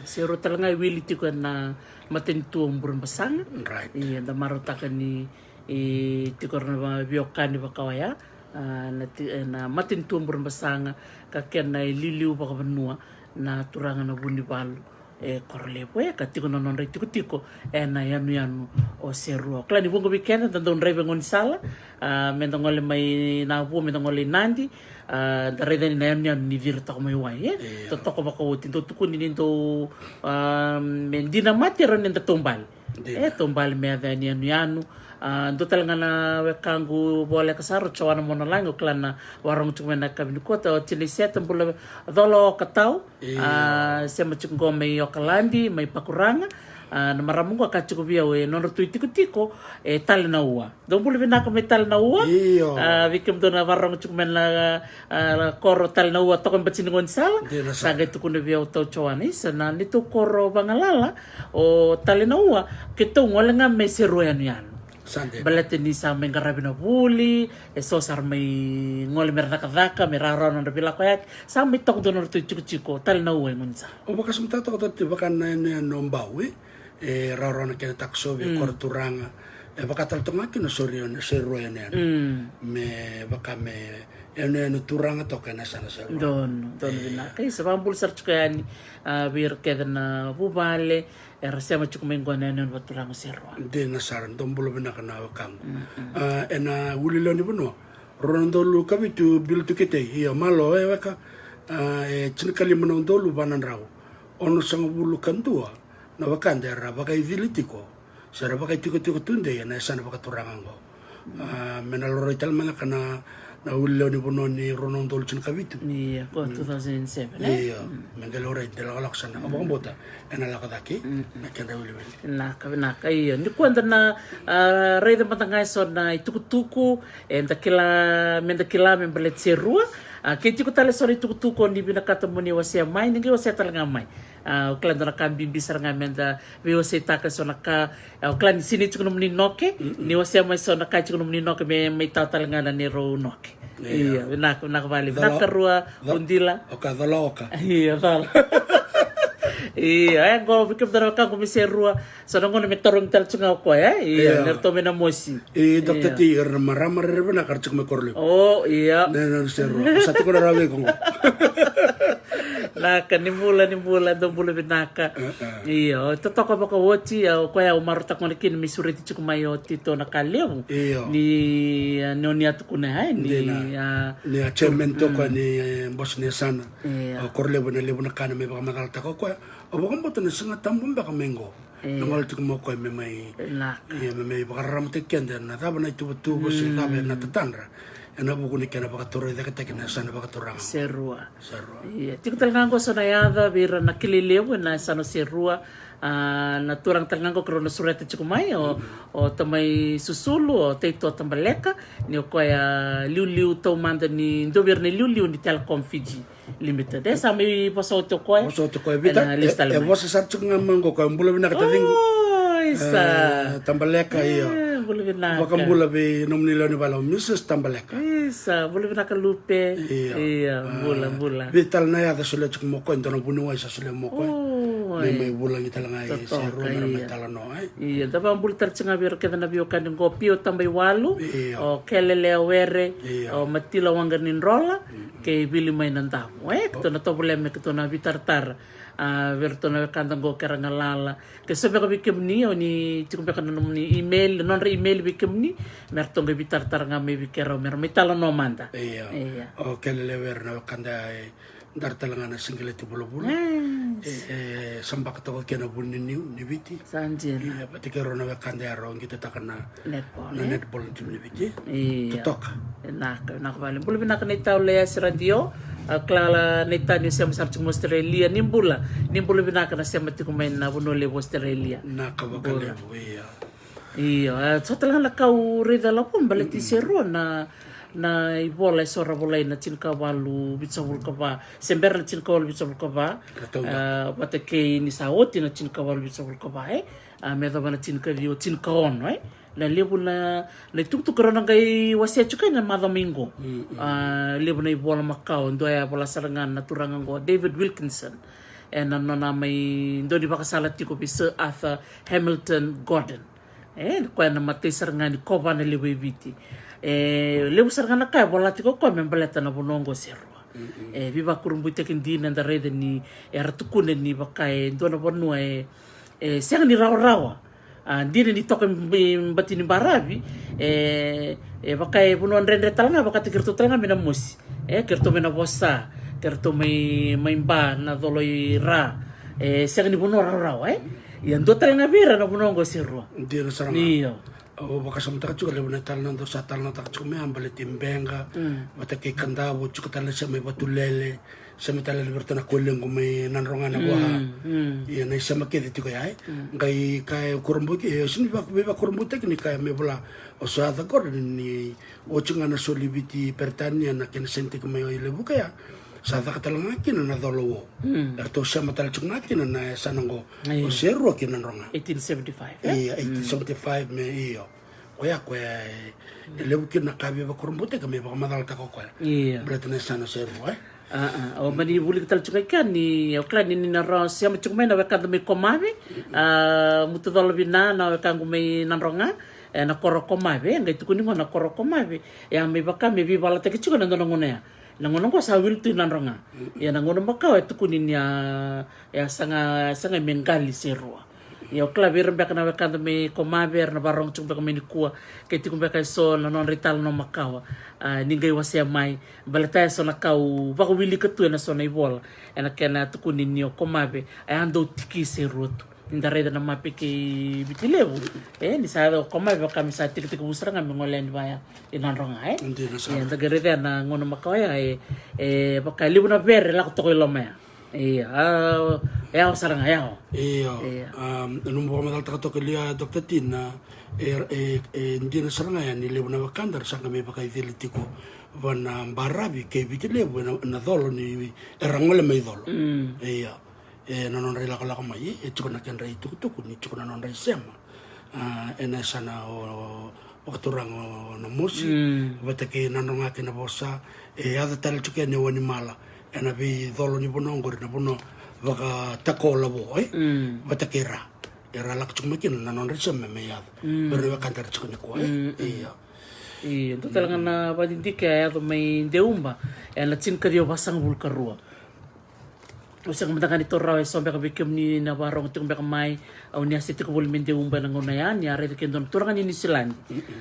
Serua tale ga e wili tiko ena matanitu o Burebasaga. Right. Ia, da marautaka ni, e, tiko ira na veiwekani vaka oya, a, na ti-, e, na matanitu o Burebasaga, ka kena iliuliu vakavanua na turaga na Vunivalu e Korolevu, e, ka tiko na nodra itikotiko ena yanuyanu o Serua. O kila ni vuqa vei keda da dau draiva e gaunisala, a, me da gole mai Navua, me da gole i Nadi, a, da raica ni na yanuyanu ni ciri toka mai wai, e? Io. Totoka vakaoti, dau tukuni ni dau, a, me dina mate e rawa ni da taubale. Dina. E, taubale me yaco yani yanuyanu. A, dua tale ga na wekaqu voleka sara o Joana Monalagi, o kila na vakarorogo tiko mai na yakavi nikua, o tina i Seta, bula, cola oka tau. Io. A, sema tiko qo mai Okaladi, mai Pakuraga. A, na marama qo a kaya tiko vei au e nodratou itikotiko e Talenaua. Dou bula vinaka mai Talenaua. Io. A, vei kemudou na vakarorogo tiko mai na, a, koro Talenaua, toka mai bati ni gaunisala. Dina sara. Sa qai tukuna vei au o tau Joana, isa, na neitou koro vagalala o Talenaua, keitou gole ga mai Serua yanuyanu. Sa dina. Baleta ni sa mai qaravi na vuli, e so sa ra mai gole me ra cakacaka, me rawarawa na nodra veilakoyaki. Sa mai toka dua na nodratou itikotiko Talenaua e gaunisala. O vakasamataka toka, Doctor T, vaka na yanuyanu o Bau, e? E rawarawa na kena takosovi, e koro turaga. E vaka tale toka ga kina o Serua, Serua yanuyanu. Me vaka me yanuyanu turaga toka ena yasana o Serua. Donu, donu vinaka. Isa, vakabula sara tiko yani, a, vei ira kece na vuvale era sema tiko mai qo ena yanuyanu vakaturaga o Serua. Dina sara, dou bula vinaka na wekaqu. A, ena uli lewe ni vanua, rua na udolu ka vitu Bill Tuketei, ia, malo, e, weka, a, e tinikalima na udolu va na drau onosagavulu ka dua na wekada era vakaicili tiko se ra vakaitikotiko tudei ena yasana vakaturaga oqo. A, me na laurai tale mai na ka na, na uli lewe ni vanua ni rua na udolu tinikavitu. Ia, ko two thousand and seven, e? Ia, me qai laurai, de lakolako sara na, au vakabauta ena lako cake na kedra iwiliwili. Vinaka, vinaka, ia. Nikua da na, a, raica mada ga e so na itukutuku eda kila, me da kila me baleti Serua. A, ke tiko tale e so na itukutuku o ni vinakata mo ni wasea mai, ni qai wasea tale ga mai. A, au kila dua na ka bibi sara ga me da veiwaseitaka e so na ka, e, au kila ni sinai tiko nomuni noke, ni wasea mai so na ka e tiko nomuni noke me mai tawa tale ga na neirau noke. Ia. Ia, vinaka, vinaka vakalevu. Vinaka karua, Udila. Oka, cola oka. Ia, cola. Ia, e, qo vei kemudou na wekaqu mai Serua, so na gauna me tarogi tale tiko ga o koya, e? Ia, ni ratou mai Namosi. E, Doctor T, ira na marama rairai vinaka era tiko mai Korolevu. O, ia. Na, na, Serua. Sa tiko na rawa vei iko qo. Naka, ni bula, ni bula, dou bula vinaka. Io, totoka vakaoti, a, o koya au marautaka gona kina me sureti tiko mai o Tito Nakalevu. Io. Ni, a, ni o ni a tukuna, e, ni, a, ni a chairman toka ni, e, bose ni yasana. Io. O Korolevu, ena levu na ka na mai vakamacalataka o koya. Au vakabauta na Siga Tabu beka mai qo. Io. Na gole tiko mai o koya me mai, ia, me mai vakararamataki keda na cava na ituvatuva se cava na tatadra ena vuku ni kena vakatorocaketaki na yasana vakaturaga. Serua. Serua. Ia, tiko tale ga qo so na yaca vei ira na kilai levu ena yasana o Serua, A, na turaga tale ga qo keirau na sureta tiko mai o, o tamai Susulu, o Taito Tabaleka, ni o koya liuliu taumada ni dua vei ira na liuliu ni Telecom Fiji Limited. E sa mai vosa oti o koya. Vosa oti o koya, Vita. Ena lesu tale mai. E vosa sara tiko ga mai qo, koya bula vinaka tacigi. Oi, sa. E, Tabaleka, io. E, bula vinaka. Vakabula vei nomuni lewe ni vale o Mrs Tabaleka. Isa, bula vinaka Lupe. Io. Io, bula, bula. Vei tale na yaca solia tiko mai o koya, dua na vuniwai sa solia mai o koya. Oi. Mai, mai vulagi tale ga i Serua, me ra mai talanoa, e. Io, da vakabula tale tiko ga vei ira kece na veiwekani qo, Pio Tabaiwalu, io, o Kelele Were, io, o Matila Waqa ni Drola, kei Vili mai na Davu. E, keitou na tovolea me keitou na veitaratara. A, vei iratou na wekada qo kei ira na galala. Ke so beka vei kemuni, o ni tiko beka na nomuni email, nodra email vei kemuni, me ratou qai veitaratara ga mai vei keirau, me ra mai talanoa mada. Io. Io. O Kelele Were na wekada e dara tale ga na sigileti vulavula. E, e sabaka toka kina vuniniu ni Viti. Sa dina. Io, vata kei rau na wekada ya rau qitotaka na netball, na netball ni timi ni Viti. Io. Totoka. Vinaka, vinaka vale. Bula vinaka na iTaukei Radio. A, kila na iTaukei ni sema sara tiko mai Australia. Ni bula, ni bula vinaka na sema tiko mai na vanua levu Australia. Vinaka vakalevu, io. Io, e, so tale ga na ka au raica lavo baleti Serua na, na ivola eso ra volai na tinikavalu vitusagavulu ka va, se bera na tinikavalu vitusagavulu ka va, e, vata kei ni sa oti na tinikavalu vitusagavulu ka va, e. A, me yacova na tinikaciwa, tinikaono, e. Na levu na, na itukutuku rau na qai wasea tiko ena macawa mai qo. A, levu na ivola makawa, dua e vola sara ga na turaga qo, David Wilkinson. Ena nona mai dua ni vakasala tiko vei Sir Arthur Hamilton Gordon. E, koya na matai sara ga ni kovana levu e Viti. E, levu sara ga na ka e vola tiko o koya me baleta na vanua qo Serua. E, veivakurabuitaki dina eda raica ni era tukuna ni vaka e dua na vanua e, e sega ni rawarawa. A, dina ni toka e bati ni baravi, e, e vaka e vanua dredre tale ga, vakataki iratou tale ga mai na mosi. E, kei ratou mai na vosa, kei ratou mai, mai ba na colo i ra. E sega ni vanua rawarawa, e. Ia dua tale ga vei ira na vanua qo Serua. Dina sara ga. Io. Au vakasamataka tiko levu na italanoa dou sa talanoataka tiko mai, a, baleti Beqa, vata kei Kadavu, tiko tale na sema i Vatulele, sema tale na vei iratou na kolequ mai Nadroga na vua. Ia na isema kece tiko ya, e. Qai ka e kurabui, e, sini veivakurabuitaki ni ka e mai vola o Sir Arthur Gordon ni oti ga na soli Viti Peritania na kena senitaki mai o Ilevuka ya. Sa caka tale ga kina na colo uo. Eratou sema tale tiko ga kina na yasana qo o Serua kei Nadroga. Eighteen seventy-five, e? Ia, eighteen seventy-five me, io. Oya koya e, e levu kina na ka veivakurabuitaki me vakamacalataka o koya. Io. Baleta na yasana o Serua, e? A, a, o mani vulica tale tiko ga kea ni, au kila ni, ni na rawa sema tiko mai na wekada mai Komave. A, mutu colo vina na wekaqu mai Nadroga, e, na koro Komave, e qai tukuni qo na koro Komave. E a mai vaka me veivalataki tiko na dua na gauna ya. Na gauna qo sa wili tu i Nadroga. Ia na gauna makawa e tukuni ni a, e a saga, e a saga me qali Serua. Ia au kila vei ira beka na wekada mai Komave era na varogo tiko beka mai nikua, ke tiko beka eso na nodra italanoa makawa, a, ni qai wasea mai. Baleta eso na ka au vakawilika tu ena so na ivola, ena kena tukuni ni o Komave e a dau tiki Serua tu. Ni da raica na mape kei Viti Levu, e, ni sa yaco o Komave vaka me sa tikitiki vu sara ga me gole yani vaya i Nadroga, e. Dina sara. Ia da qai raica na gauna makawa ya, e, e vaka e levu na vere lako toka i loma ya. Ia, a, yawa sara ga, yawa. Io. Ia. A, nomu vakamacalataka toka e liu ya, Doctor Tina, e, e, e dina sara ga ya ni levu na wekada era sa qai mai vakaicili tiko va na baravi kei Viti Levu, e na, na colo ni era gole mai colo. Ia. E na nodra ilakolako mai, e tiko na kedra itukutuku ni tiko na nodra isema. A, ena yasana o, o vakaturaga o Namosi, vata kei Nadroga kei Navosa, e yaco tale tiko yani e Wainimala, ena veicolo ni vanua oqori, na vanua vakaTakolavo, e? Vata kei ra. Era lako tiko mai kina na nodra isema me yaco. Vei ira na wekada era tiko nikua, e? Io. Io, dua tale ga na vakadidike a yaco mai Deuba, ena tinikaciwa vasagavulu ka rua. Au sega mada ga ni taura rawa eso beka vei kemuni na varogo tiko beka mai, au ni a se tiko voli mai Deuba ena gauna ya, ni a raica kei dua na turaga ni Niusiladi.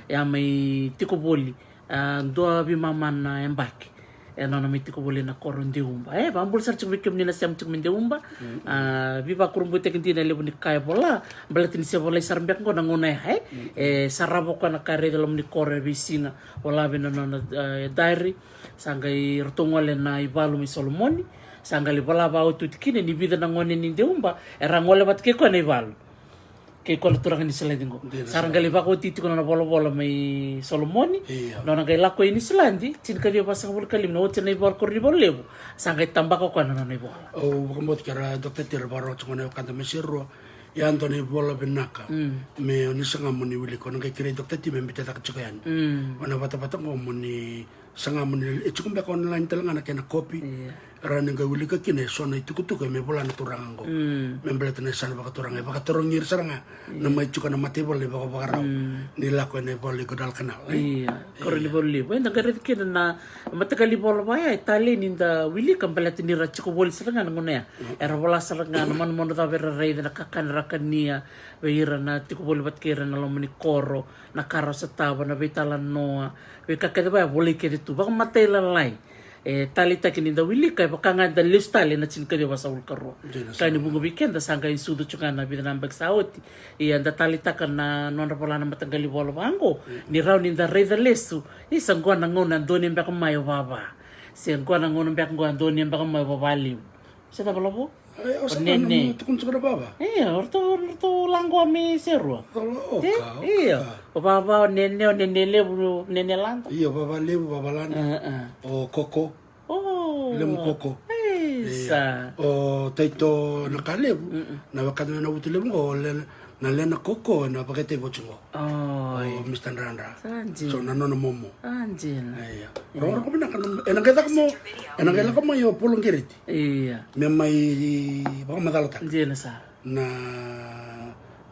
E a mai tiko voli, a, dua veimama na yabaki. E nona mai tiko voli ena koro Deuba. E, vakabula sara tiko vei kemuni na sema tiko mai Deuba. A, veivakurabuitaki dina e levu ni ka e vola, baleta ni se volai sara beka qo na gauna ya, e. E sarava o koya na ka e raica e loma ni koro e veisiga, vola vei na nona, e, diary. Sa qai ratou gole na ivalu mai Solomoni. Sa qai vola vakaotioti kina ni vica na gone ni Deuba era gole vata kei koya na ivalu. Kei koya na turaga ni Niusiladi qo. Sa ra qai vakaoti tiko na nona volavola mai Solomoni. Nona qai lako i Niusiladi, tinikaciwa vasagavulu ka lima, na oti na ivola Koronivuli Levu. Sa qai tabaka o koya na nona ivola. Au vakabauta ke ra Doctor T ra vakarorogo tiko na wekada mai Serua. Ia dua na ivola vinaka me o ni saga mo ni wilika, o na qai kerei Doctor T me beitaka tiko yani. O na vatavata qo mo ni saga mo ni, e tiko beka online tale ga na kena kopi. Ra na qai wilika kina e so na itukutuku e mai vola na turaga qo. Me baleta na isala vakaturaga, e vakatarogi ira sara ga na mai tiko na mataivola ni vakavakarau ni lako ena ivola i Guadalcanal. Ia, Koronivuli Levu. Eda qai raica kina na mataqali ivola vaya e talei ni da wilika baleta ni ra tiko voli sara ga na gauna ya. Era vola sara ga na manumanu cava era raica, na kakana era kania vei ira na tiko voli vata kei ira na loma ni koro, na ka ra sotava, na veitalanoa, veika kece vaya volai kece tu vakamatailalai. E taleitaki ni da wilika, e vaka ga da lesu tale na tinikaciwa vasagavulu ka rua. Ka ni vuqa vei keda sa qai sucu tiko ga na vica na yabaki sa oti. Ia da taleitaka na nodra vola na mataqali ivola vaqo, ni rawa ni da raica lesu. Isa, qo na gauna a donuya beka mai o vava. Se qo na gauna beka qo a donuya beka mai o vava levu. Se cava, Lavo? Ai, o sa nene. Tukuna tiko na vava. Ia, o ratou, o ratou laqoa mai Serua. Ia, o vava, o nene, o nene levu, nene lada. Ia, o vava levu, vava lada. O koko. O lemu koko. Isa. O taito na ka levu. Na wekada na vutu levu qo, o lena, na lena koko na vakaitavi oti qo. O Mr Dradra. So na nona momo. Ia. Rogorogo vinaka, ena qai caka mo, ena qai lako mai o Polo Qereti. Ia. Me mai vakamacalataka. Dina sara. Na,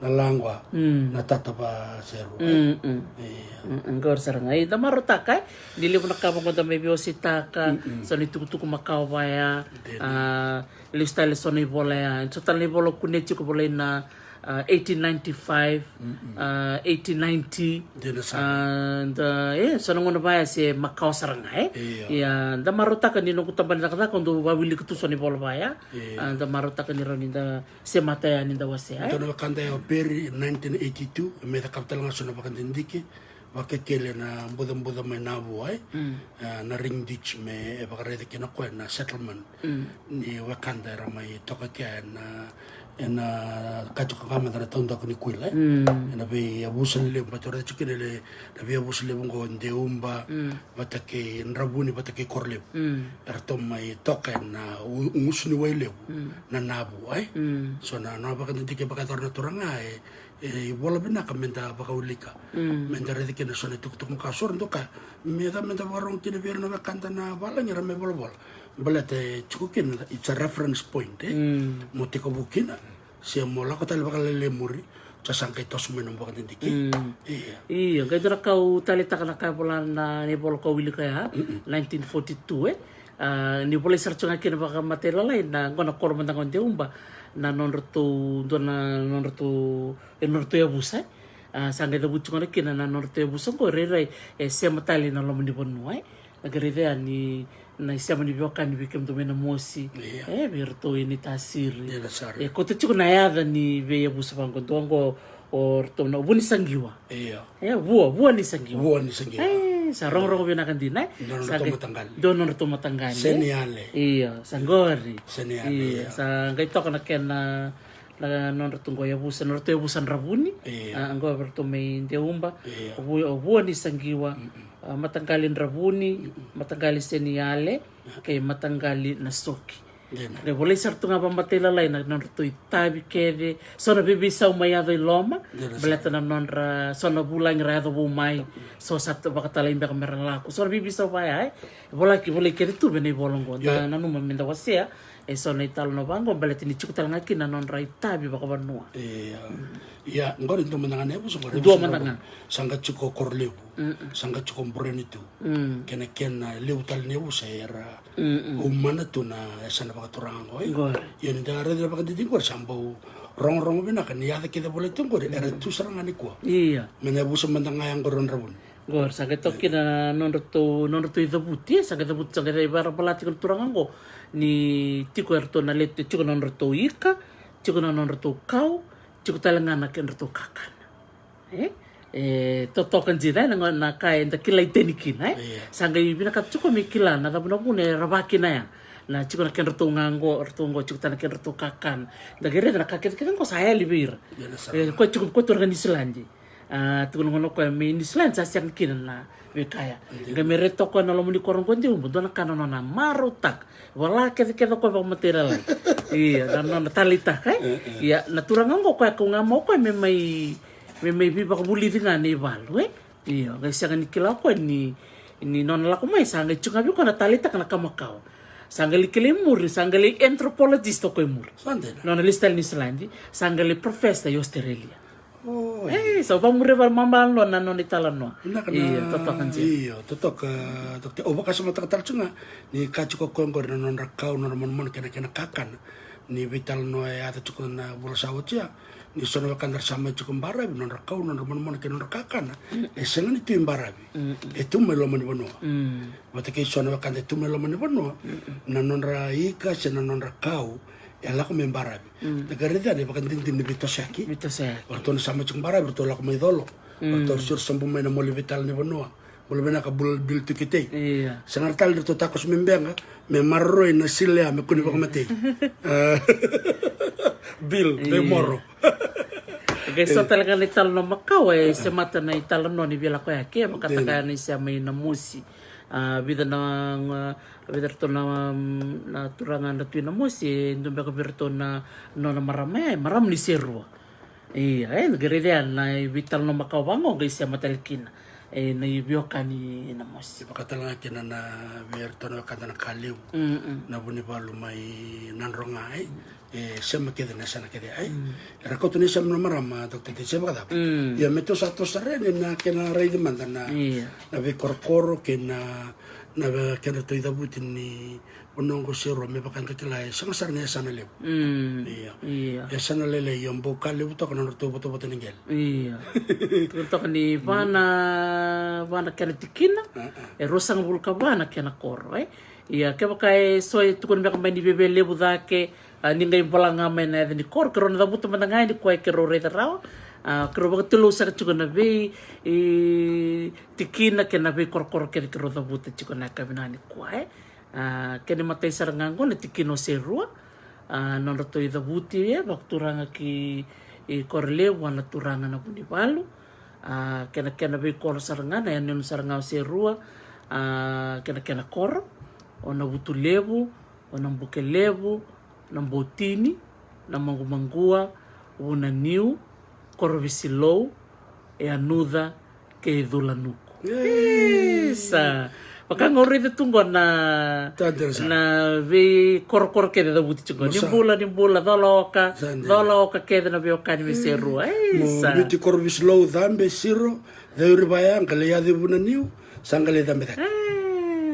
na laqoa, na tata va Serua. Ia. Qori sara ga, eda marautaka, e? Ni levu na ka vaqo da mai veiwaseitaka, so na itukutuku makawa vaya. Lesu tale so na ivola ya. So tale na ivola kunei tiko volai na eighteen ninety-five, eighteen ninety. Da, e, so na gauna vaya se makawa sara ga, e? Ia, da marautaka ni noqu tabana cakacaka, au dau vawilika tu so na ivola vaya. Da marautaka ni rawa ni da semata yani da wasea, e? Dua na wekada ya o Peri, nineteen eighty-two, me cakava tale ga so na vakadidike. Vakekeli ena bucabuca mai Navua, e? Na ring ditch me e vakaraica kina o koya na settlement. Ni wekada era mai toka kea ena, ena ka tiko ga mada na taudaku ni kuila, e? Ena veiyavusa lelevu, baleta o raica tiko kina na veiyavusa levu qo, Deuba vata kei Dravuni vata kei Korolevu. Eratou mai toka ena gusuniwai levu na Navua, e? So na, na vakadidike vakayacora na turaga, e, e ivola vinaka me da vakawilika. Me da raica kina so na itukutuku makawa, so ra dau kaya, me da, me da vakarogo kina vei ira na wekada na valagi era mai volavola. Baleta e tiko kina, it's a reference point, e? Mo tekivu kina, se mo lako tale vakalailai muri, sa qai toso mai na vakadidike. Ia. Ia, qai dua na ka au taleitaka na ka e vola na, na ivola ko wilika ya, nineteen forty-two, e? Ni volai sara tu ga kina vakamatailalai na, qo na koro mada ga o Deuba, na nodratou, dua na nodratou, e nodratou yavusa, e. Sa qai cavuti gona kina na nodratou yavusa qo, rairai e sema tale na loma ni vanua, e. Na qai raica yani na isema ni veiwekani vei kemudou mai Namosi, e, vei iratou e Naitasiri. E kauta tiko na yaca ni veiyavusa vaqo, dua qo o ratou na Vua ni Saqiwa. Ia. E, Vua, Vua ni Saqiwa. Vua ni Saqiwa. E, sa rogorogo vinaka dina, e? Dua nodratou mataqali. Dua nodratou mataqali. Seniale. Ia, sa qori. Seniale, ia. Sa qai toka na kena, na nodratou qo yavusa, nodratou yavusa Dravuni. Ia. A, qo vei ratou mai Deuba. Ia. Vua, Vua ni Saqiwa. Mataqali Dravuni, mataqali Seniale, kei mataqali Nasoki. Dina. Qai volai sara tu ga vakamatailalai na nodratou itavi kece, so na veiveisau mai yaco i loma, baleta na nodra, so na vulagi ra yaco vou mai, so sa vakatalai beka mera lako. So na veiveisau vaya, e? Volai, volai kece tu vei na ivola qo. Da nanuma me da wasea e so na italanoa vaqo, baleta ni tiko tale ga kina na nodra itavi vakavanua. Ia. Ia, qori dua mada ga na yavusa qori. Dua mada ga. Sa qai tiko Korolevu. Sa qai tiko Burenitu. Kena, kena levu tale ni yavusa era umana tu na yasana vakaturaga qo, e? Qori. Ia ni da raica na vakadidike qori sa bau rogorogo vinaka ni yaca kece volai tu qori era tu sara ga nikua. Ia. Me na yavusa mada ga ya qori o Dravuni. Qori sa qai toka kina na nodratou, nodratou icavuti, e? Sa qai cavuti, sa qai varavala tiko na turaga qo ni tiko eratou na lete, tiko na nodratou ika, tiko na nodratou kau, tiko tale ga na kedratou kakana. E? E totoka dina, e, na, na ka eda kilai tani kina, e? Ia. Sa qai vinakata tiko me kila na cava na vuna era vakina ya. Na tiko na kedratou ga qo, ratou qo tiko tana kedratou kakana. Da qai raica na ka kecekece qo sa yali vei ira. Ia na sara. E, koya tiko, koya turaga Niusiladi. A, tukuna gona o koya mai Niusiladi sa sega kina na veika ya. Io. Qai mai raica o koya na loma ni koro qo de uba, dua na ka na nona marautaka. Vala kecekece o koya vakamatailalai. Ia, na nona taleitaka, e? E, e. Ia, na turaga qo o koya kau ga mai o koya me mai, me mai veivakavulici ga na ivalu, e? Io, qai sega ni kila o koya ni, ni nona lako mai, sa qai tiko ga vei koya na taleitaka na ka makawa. Sa qai lai kilai muri, sa qai lai anthropologist o koya i muri. Sa dina. Nona lesu tale i Niusiladi, sa qai lai professor i Australia. O, e, sa vakamuria vakamalua na nona italanoa. Vinaka na, io, totoka, Jim. Io, totoka, totoka. Au vakasamataka tale tiko ga ni ka tiko o koya qori na nodra kau, nodra manumanu kei na kena kakana. Ni veitalanoa e yaco tiko na vula sa oti ya. Ni so na wekada ra sa mai tiko baravi, nodra kau, nodra manumanu kei nodra kakana. Mm. E sega ni tu i baravi. Mm. E tu mai loma ni vanua. Mm. Vata kei so na wekada e tu mai loma ni vanua. Mm. Na nodra ika se na nodra kau e lako mai baravi. Mm. Da qai raica yani e vakadinadina ni veitosoyaki. Veitosoyaki. O ratou na sa mai tiko baravi, o ratou lako mai colo. Mm. O ratou siro sobu mai na moli veitalanoa ni vanua. Bula vinaka, bula Bill Tukitei. Io. Sega tale ni ratou takoso mai Beqa me maroroi na sila ya me kua ni vakamatei. Io. E, Bill, io, Daimoro. Qai so tale ga na italanoa makawa e semata na italanoa ni veilakoyaki, e vakataka yani se mai Namosi. A, vica na, a, vica ratou na, mm, na turaga na Tui Namosi, e dua beka vei ratou na nona marama ya, e marama ni Serua. Ia, e, qai raica na veitalanoa makawa vaqo qai sema tale kina. E, na veiwekani Namosi. E vakatale ga kina na vei iratou na wekada na Kalevu. Mm-mm. Na Vunivalu mai Nadroga, e. E sema kece na yasana kece, e. Mm. Era kauta na yasana na marama, Doctor Tei, se vakacava. Mm. Ia, me tou sa toso sara yani na kena raici mada na, ia, na veikorokoro kei na, na vei, kedratou icavuti ni vanua qo Serua, me vaka eda kila e sega sara ni yasana levu. Mm. Ia. Ia. Yasana lailai, ia bau ka levu toka na nodratou votavota ni qele. Ia. Tukuna toka ni va na, va na kena tikina, a, a, e ruasagavulu ka va na kena koro, e. Ia, kevaka e so e tukuna beka mai ni veve levu cake, a, ni qai vola ga mai na yaca ni koro, keirau na cavuta mada ga yani koya keirau raica rawa. A, keirau vakatulou saka tiko na vei, e, tikina kei na veikorokoro kece keirau cavuta tiko na yakavi nikua, e. A, kena imatai sara ga qo na tikina o Serua. A, nodratou icavuti, e, vakaturaga ki, i Korolevu, a, na turaga na Vunivalu. A, kena, kena veikoro sara ga, na yanuyanu sara ga o Serua. A, kena, kena koro, o Navutulevu, o Nabukelevu, Naboutini, Namaqumaqua, Vunaniu, Korovisilou, Yanuca, kei Culanuku. Ei. Isa. Vaka ga au raica tu qo na, tadra sara, na veikorokoro kece cavuti tiko. Ni bula, ni bula, colaoka, sa dina, colaoka kece na veiwekani mai Serua. Ei, mo sa biuti Korovisilou, cabe, siro, cau i Rivaya, qai lai yaco i Vunaniu, sa qai lai cabe cake.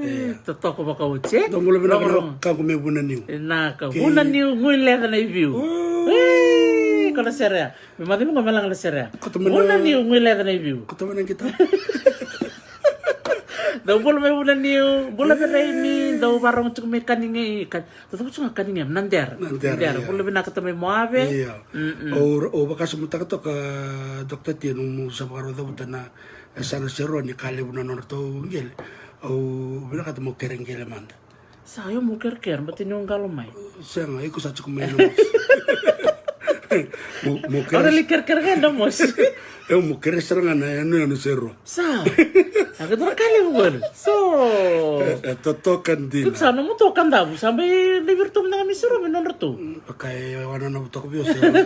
Ei, ia, totoka vakaoti, e? Dou bula vinaka na wekaqu mai Vunaniu. Vinaka. Kei Vunaniu, Guileca na iviu. O. Ei, ko na sere ya. Me macawa qo me laga na sere ya. Koto mai na, Vunaniu, Guileca na iviu. Koto mai na qita. Dou bula mai Vunaniu, bula vei Raimi, dou varogo tiko mai Kanigei, Ka-, dou cavuta tiko ga Kanigei, Nadera. Nadera, Nadera, ia. Bula vinaka tamai Moave. Ia. Mm-mm. Au, au vakasamataka toka, Doctor T, nomu sa vakarau cavuta na, e, yasana Serua ni ka levu na nodratou qele. Au vinakata mo kerekere mada. Sa, io, mo kerekere, baleta niu qalo mai. Sega, iko sa tiko mai Namosi. Mo, mo kere. Au na lai kerekere ga Namosi. Io, mo kere sara ga na yanuyanu Serua. Sa. A, ka dua na ka levu qori. So. E, e totoka dina. Sa nomu toka Davu, sa bai lai vei iratou mada ga mai Serua me nodratou. Mm, vaka e wananavu toka vei au Serua.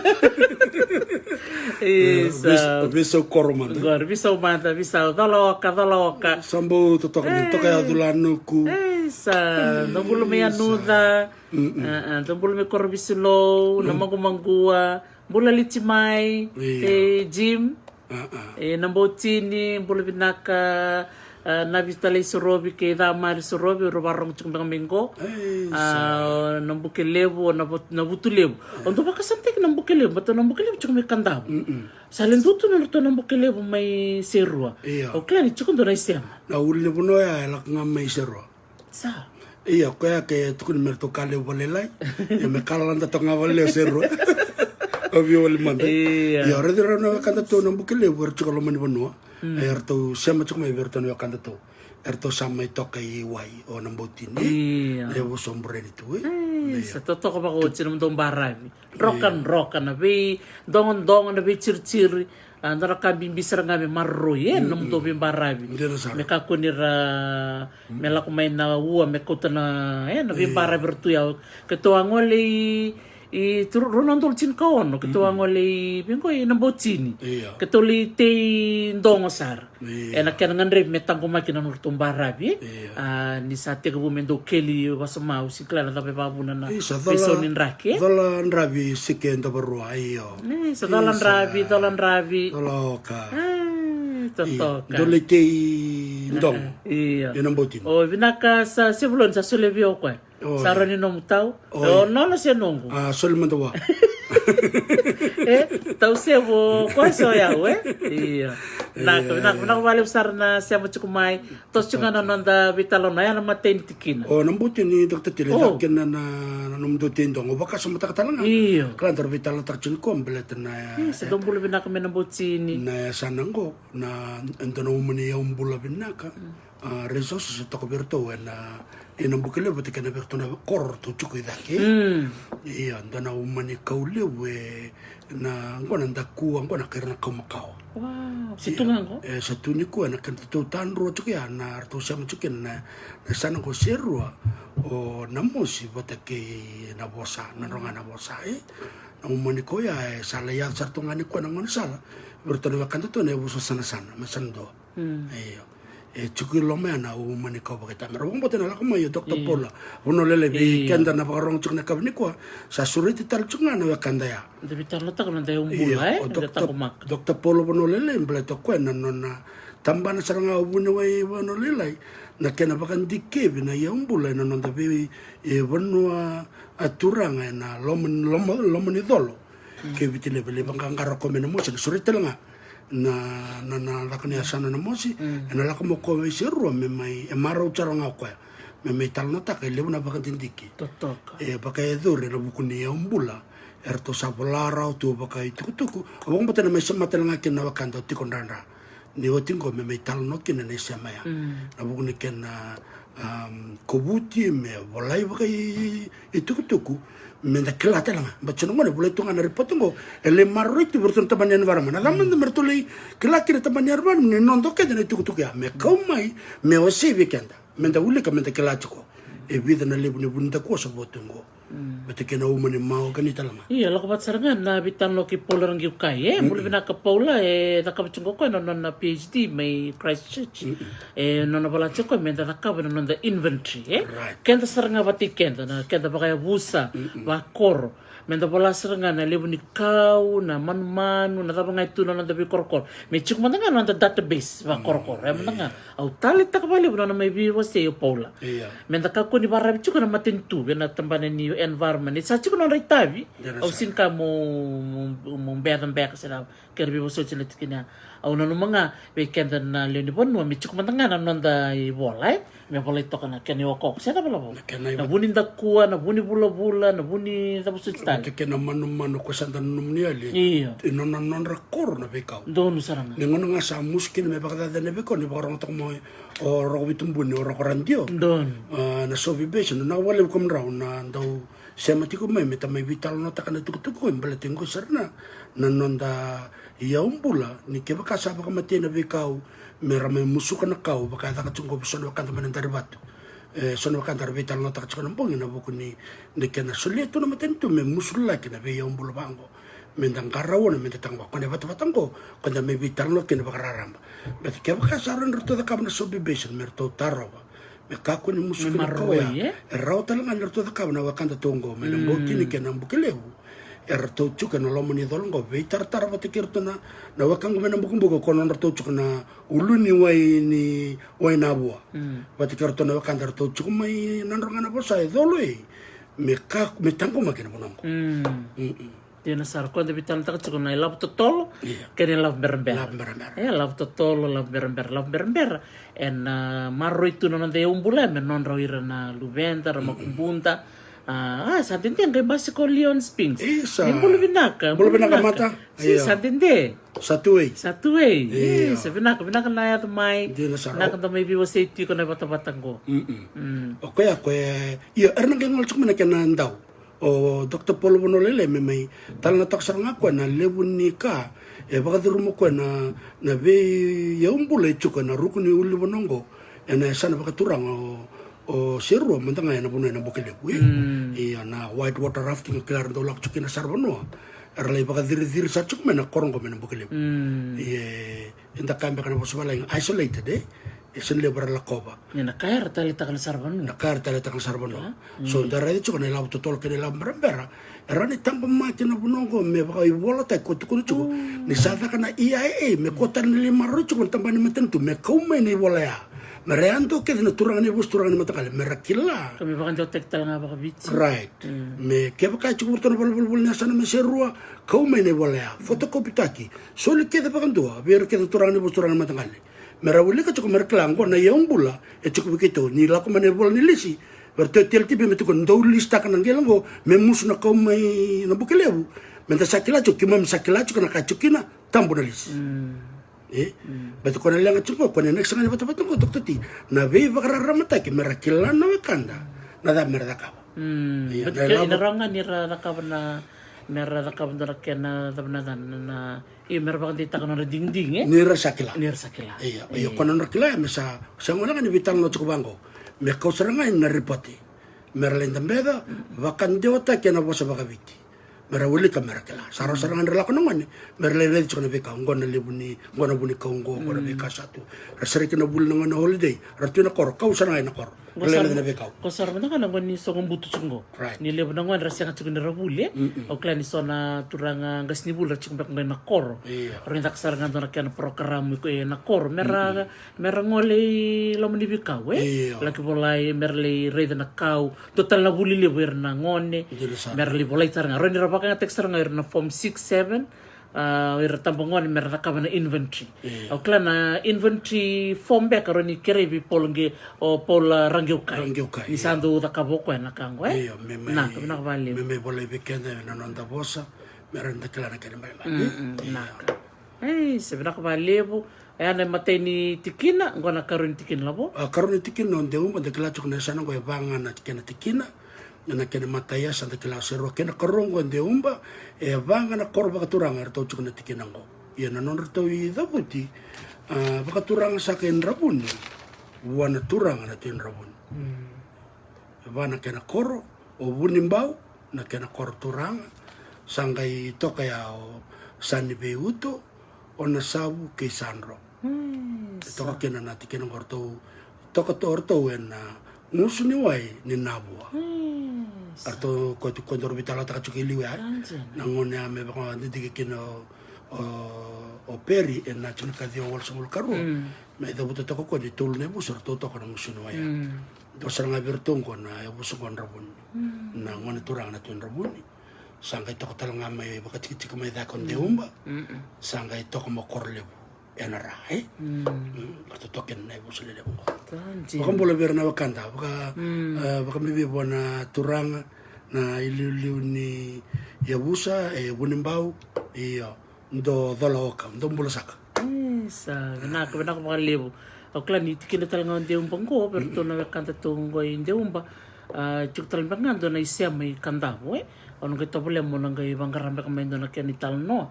Isa. E, veis-, veisau koro mada. Qori, veisau mada, veisau, colaoka, colaoka. Sa bau totoka ni, e, toka ya Culanuku. Ei, sa, dou bula mai Yanuca. Mm-mm. A, a, dou bula mai Korovisilou, mm, Namaqumaqua, bula Liti mai, io, kei Jim. A, a. E, Naboutini, bula vinaka, a, Navitalai Sorovi kei Camari Sorovi, rau varogo tiko beka mai qo. Ei, a, sa. O Nabukelevu, o Navo-, Navutulevu. E. Au dau vakasamataki Nabukelevu, baleta Nabukelevu tiko mai Kadavu. Mm-mm. Sa le dua tu na nodratou Nabukelevu mai Serua. Io. Au kila ni tiko dua na isema. Na ulunivanua ya e lako ga mai Serua. Sa. Ia, koya ke tukuni me ratou ka levu vakalailai. Ia me ka lala toka ga vakalailai o Serua. Au via wali mada. Ia. Ia, raici rau na wekadatou na Bukelevu, era tiko loma ni vanua. Mm. E, eratou sema tiko mai vei iratou na wekadatou. Eratou sa mai toka i wai, o Nabautini. Ia. E vuso bureni tu, e. Ia. Sa totoka vakaoti na nomudou baravi. Drokadroka na veidogodogo, na veiciriciri. A, dua na ka bibi sara ga me maroroi, e, na nomudou veibaravi. Dina sara. Me kakua ni ra, me lako mai na ua, me kauta na, e, na veibaravi ra tu ya. Keitou a gole i, i tu, rua na udolu tinikaono, keitou a gole i, vei qo, i Nabautini. Ia. Keitou lai tei dogo sara. Ia. E, na kena gadrevi me taqomaki na nodratou baravi, e. Ia. A, ni sa tekivu me dou keli vasoma, au sega ni kila na cava e vakavuna na veisau ni draki, e? Cola dravi sike davarua, io. Ni sa cola dravi, cola dravi. Cola oka. A, totoka. Dou lai tei dogo. Io. Io, Nabautini. O, vinaka sa Sevuloni, sa solia vei au o koya. Oi. Sa rawa ni nomu tau. Oi. O, nona se noqu. A, soli mada vua. E, tau sevu o koya so yau, e? Io. Vinaka, vinaka, vinaka vakalevu sara na sema tiko mai. Toso tiko ga na noda veitalanoa, ya na imatai ni tikina. O, Nabautini, Doctor Tile, cake na, na, na nomudou tei dogo. Vakasamataka tale ga. Io. Kila daru veitalanoataka tiko nikua, baleta na, e, sa dou bula vinaka mai Nabautini. Na yasana qo, na, e dua na uma ni yaubula vinaka. Mm. A, resources e toka vei iratou ena, ena Bukelevu vata kei na vei iratou na koro ratou tiko i cake. Mm. Ia, dua na uma ni kau levu e, na, qo na dakua, qo na kai ira na kau makawa. Wow, sa tu ga qo? E, sa tu nikua ena kena tatou tadrua tiko ya, na ratou sema tiko kina na, na yasana qo, Serua, o Namosi vata kei Navosa, Nadroga, Navosa, e. Na uma ni kau ya, e, sa lai yaco sara tu ga nikua na gaunisala vei iratou na wekadatou na yavusa Sanasana, Masanadawa. Mm. Io. E tiko i loma ya na uma ni kau vakaitamera. Au vakabauta ena lako mai o Doctor Paula Vanua Lailai vei keda na vakarorogo tiko ena yakavi nikua. Sa sureti tale tiko ga na wekada ya. Da veitalanoataka na noda yaubula, e? O Doctor, Doctor Paula Vanua Lailai, baleta o koya na nona tabana sara ga o Vuniwai Vanua Lailai, na kena vakadikevi na yaubula ena noda vei, e, vanua, a, turaga ena loma, loma, loma ni colo. Mm. Kei Viti Levu, lai vaqaqara o koya mai Namosi, na sureti tale ga na, na, na caka ni yasana Namosi. Mm. Ena lako mai o koya vei Serua me mai, e marau sara ga o koya me mai talanoataka e levu na vakadidike. Totoka. E vakayacori ena vuku ni yaubula eratou sa vola rawa tu vakaitukutuku. Au vakabauta ena mai sema tale ga kina na wekada o Tiko Dradra. Ni oti qo me mai talanoa kina na isema ya. Mm. Na vuku ni kena, um, kovuti me volai vakaitukutuku, me da kila tale ga. Baleta so na gauna e volai tu ga na ripoti qo, e lai maroroi tu vei iratou na tabana ni environment. Na cava mada me ratou lai kila kina na tabana ni environment, ni noda o keda na itukutuku ya. Me kau mai, me wasei vei keda. Me da wilika, me da kila tiko e vica na levu ni vu ni dakua sa vo tu qo. Mm. Vata kei na uma ni mahogany tale ga. Ia, lako vata sara ga na veitalanoa kei Paula Raqiukai, e? Mm-mm. Bula vinaka Paula, e cakava tiko o koya na nona PhD mai Christchurch. Mm-mm. E nona vola tiko o koya me da cakava na noda inventory, e? Right. Keda sara ga vata kei keda, na keda vakayavusa, mm-mm, vakoro. Me da vola sara ga na levu ni kau, na manumanu, na cava ga e tu na noda veikorokoro. Me tiko mada ga na noda database vakorokoro. Mm. E mada ga. Au taleitaka vakalevu na nona mai veiwasei o Paula. Ia. Me da kakua ni vakararavi tiko na matanitu vei na tabana ni environment. E sa tiko na nodra itavi. Ia, au sa sega ni kaya mo, mo, mo beca beka se na kena veivosoti na tikina ya. Au nanuma ga vei keda na lewe ni vanua me tiko mada ga na noda ivola, e? Me volai toka na kena iokoko. Se cava, Lavo? Na kena iva- Na vu ni dakua, na vu ni vulavula, na vu ni cava soti tale. Vata kei na manumanu ko sa da nanuma ni yali. Io. E nona, nodra koro na veikau. Donu sara ga. Ni gauna ga sa musu kina me vakacaca na veikau, ni vakarogotaka mai o Roko Vitubuni, o Roko Radio. Donu. A, na Sovi Basin, na vakalevu kemudrau na dau sema tiko mai me da mai veitalanoataka na tukutuku, baleta qo sara na, na noda iyaubula, ni kevaka sa vakamatei na veikau, me ra mai musuka na kau, vaka e caka tiko qo vei so na wekada mai Nadarivatu. E, so na wekada ra veitalanoataka tiko na bogi ena vuku ni, ni kena solia tu na matanitu me musuki na veiyaubula vaqo. Me da qarauna, me da taqomaka na vatavata qo, ko da mai veitalanoa kina vakararaba. Baleta kevaka sa rawa ni ratou cakava na Sovi Basin, me ratou tarova. Me kakua ni musuki na kau ya. E rawa tale ga ni ratou cakava na wekadatou qo mai Nabautini kei na Bukelevu. Eratou tiko ena loma ni colo qo, veitaratara vata kei iratou na, na wekaqu mai Nabukebuke, ko nodratou tiko na ulu ni wai ni Wainavua. Vata kei iratou na wekada eratou tiko mai Nadroga, Navosa, e colo, e. Me ka, me taqomaki na vanua qo. Mm-mm. Dina sara, ko da veitalanoataka tiko na ilavo totolo kei na ilavo berabera. Ilavo berabera. E, ilavo totolo, ilavo berabera, ilavo berabera. Ena, a, maroroi tu na noda iyaubula me nodra o ira na luveda, ra makubuda, A, a, sa dede qai basi ko Leon Spinks. Isa. Ni bula vinaka. Bula vinaka, mata. Sa dede. Sa tuei. Sa tuei. Sa vinaka, vinaka na yaco mai. Vinaka da mai veiwasei tiko na vatavata qo. O koya, koya. Io, era na qai gole tiko mai na kena dau. O Doctor Paul Vonolailai me mai talanoataka sara ga koya na levu ni ka e vakacuruma koya na, na veiyaubula e tiko ena ruku ni ulunivanua oqo, ena yasana vakaturaga o, o Serua, mada ga ena vanua ena Buakelevu, e? Ia na white water rafting, kila era dau lako tiko kina sara vanua. Era lai vakaciriciri sara tiko mai na koro oqo mai na Buakelevu. Ia, eda kaya beka na vosa vavalagi, isolated, e? E sega ni levu era lakova. Ia na ka era taleitaka na sara vanua. Na ka era taleitaka na sara vanua. So da raica tiko na ilavo totolo kei na ilavo berabera. Era na taqomaki na vanua oqo me vakaivolataki, ko tukuna tiko ni sa caka na E I A, me ko tale na lai maroroi tiko na tabana ni matanitu me kau mai na ivola ya. Me ra yadua kece na turaga ni yavusa, turaga ni mataqali, me ra kila. Ka me vakadewataki tale ga vakaviti. Right. Me kevaka e tiko vei iratou na valenivolavola ni yasana mai Serua, kau mai na ivola ya, fotokopitaki, soli kece vakadua vei ira kece na turaga ni yavusa, turaga ni mataqali. Me ra wilika tiko me ra kila oqo na iyaubula e tiko vei keitou. Ni lako mai na ivola ni lisi, vei iratou e T L T B me tiko, dou lisitaka na qele oqo me musu na kau mai na Buakelevu. Me da sa kila tiko, keimami sa kila tiko na ka e tiko kina, tabu na lisi. E? Baleta ko na leqa tiko qo, ko na next sega ni vatavata qo, Doctor T, na veivakararamataki me ra kila na wekada na cava me ra cakava. Ia, na ilavo, ina rawa ga ni ra cakava na, me ra cakava dua na kena cava na, na, na, io, me ra vakadeitaka na nodra digidigi, e? Ni ra sa kila. Ni ra sa kila. Ia, io, ko na nodra kila, me sa, sa gole ga ni veitalanoa tiko vaqo. Me kau sara ga ina ripote. Me ra lai dabeca vakadewataki ena vosa vakaviti. Me ra wilika me ra kila. Sa rawa sara ga ni ra lako na gone me ra lai raica tiko na veikau. Qo na levu ni, qo na vunikau qo, qo na veika sa tu. Ra sereki na vuli na gone holiday, ra tu ena koro, kau sara ga ena koro. Qo sara mada ga na gone ni soqobutu tiko qo. Ni levu na gone ra sega tiko ni ra vuli, e? Au kila ni so na turaga qasenivuli ra tiko beka qo ena koro. Ra caka sara ga dua na kena porokaramu ena koro me ra, me ra gole i loma ni veikau, e? Laki volai, me ra lai raica na kau. Dua tale na vuli levu ira na gone. Me ra lai volai sara ga, rawa ni ra vakayagataki sara ga ira na form six, seven. A, ira tabagone me ra cakava na inventory. Au kila na inventory form beka rawa ni kerei vei Paul qe, o Paul, a, Raqeukai. Ni sa dau cakava o koya na ka qo, e? Io, me mai, vinaka, vinaka vakalevu. Me mai volai vei keda ena noda vosa me rawa ni da kila na kena ibalebale. Vinaka. Ei, sa vinaka vakalevu. E, a, na imatai ni tikina, qo na karua ni tikina, lavo? A, karua ni tikina o Deuba, da kila tiko na yasana qo e va ga na kena tikina. Na kena imatai ya sa da kila o Serua, kei na karua qo o Deuba, e va ga na koro vakaturaga eratou tiko na tikina qo. Ia na nodratou icavuti, a, vakaturaga sa kai Dravuni vua na turaga na Tui Dravuni. E va na kena koro, o Vunibau na kena koro turaga, sa qai toka ya o Saniveiuto, o Nasavu kei Sadro. E toka kina na tikina qo, ratou toka tu o ratou ena gusu ni wai ni Navua. Ratou ko tu, ko daru veitalanoataka tiko i liu ya. Na gauna ya me vakadidike kina o, o, o Peri ena tinikaciwa walusagavulu karua. Me cavuta toka ko ni tolu na yavusa ratou toka na gusu ni wai ya. Dua sara ga vei iratou qo na yavusa qo Dravuni. Na gone turaga na Tui Dravuni. Sa qai toka tale ga mai vakatikitiki mai cake o Deuba. Sa qai toka mai Korolevu ena ra, e? Ratou toka kina na yavusa lelevu qo. Vakabula vei ira na wekada, vaka, e, vakabibi vua na turaga na iliuliu ni yavusa, e, Vunibau. Io. Dou cola oka, dou bula saka. Isa, vinaka, vinaka vakalevu. Au kila ni tikina tale ga o Deuba qo vei iratou na wekadatou qo i Deuba. A, tiko tale beka ga dua na isema i Kadavu, e? Au na qai tovolea mo na qai vaqara beka mai dua na kena italanoa.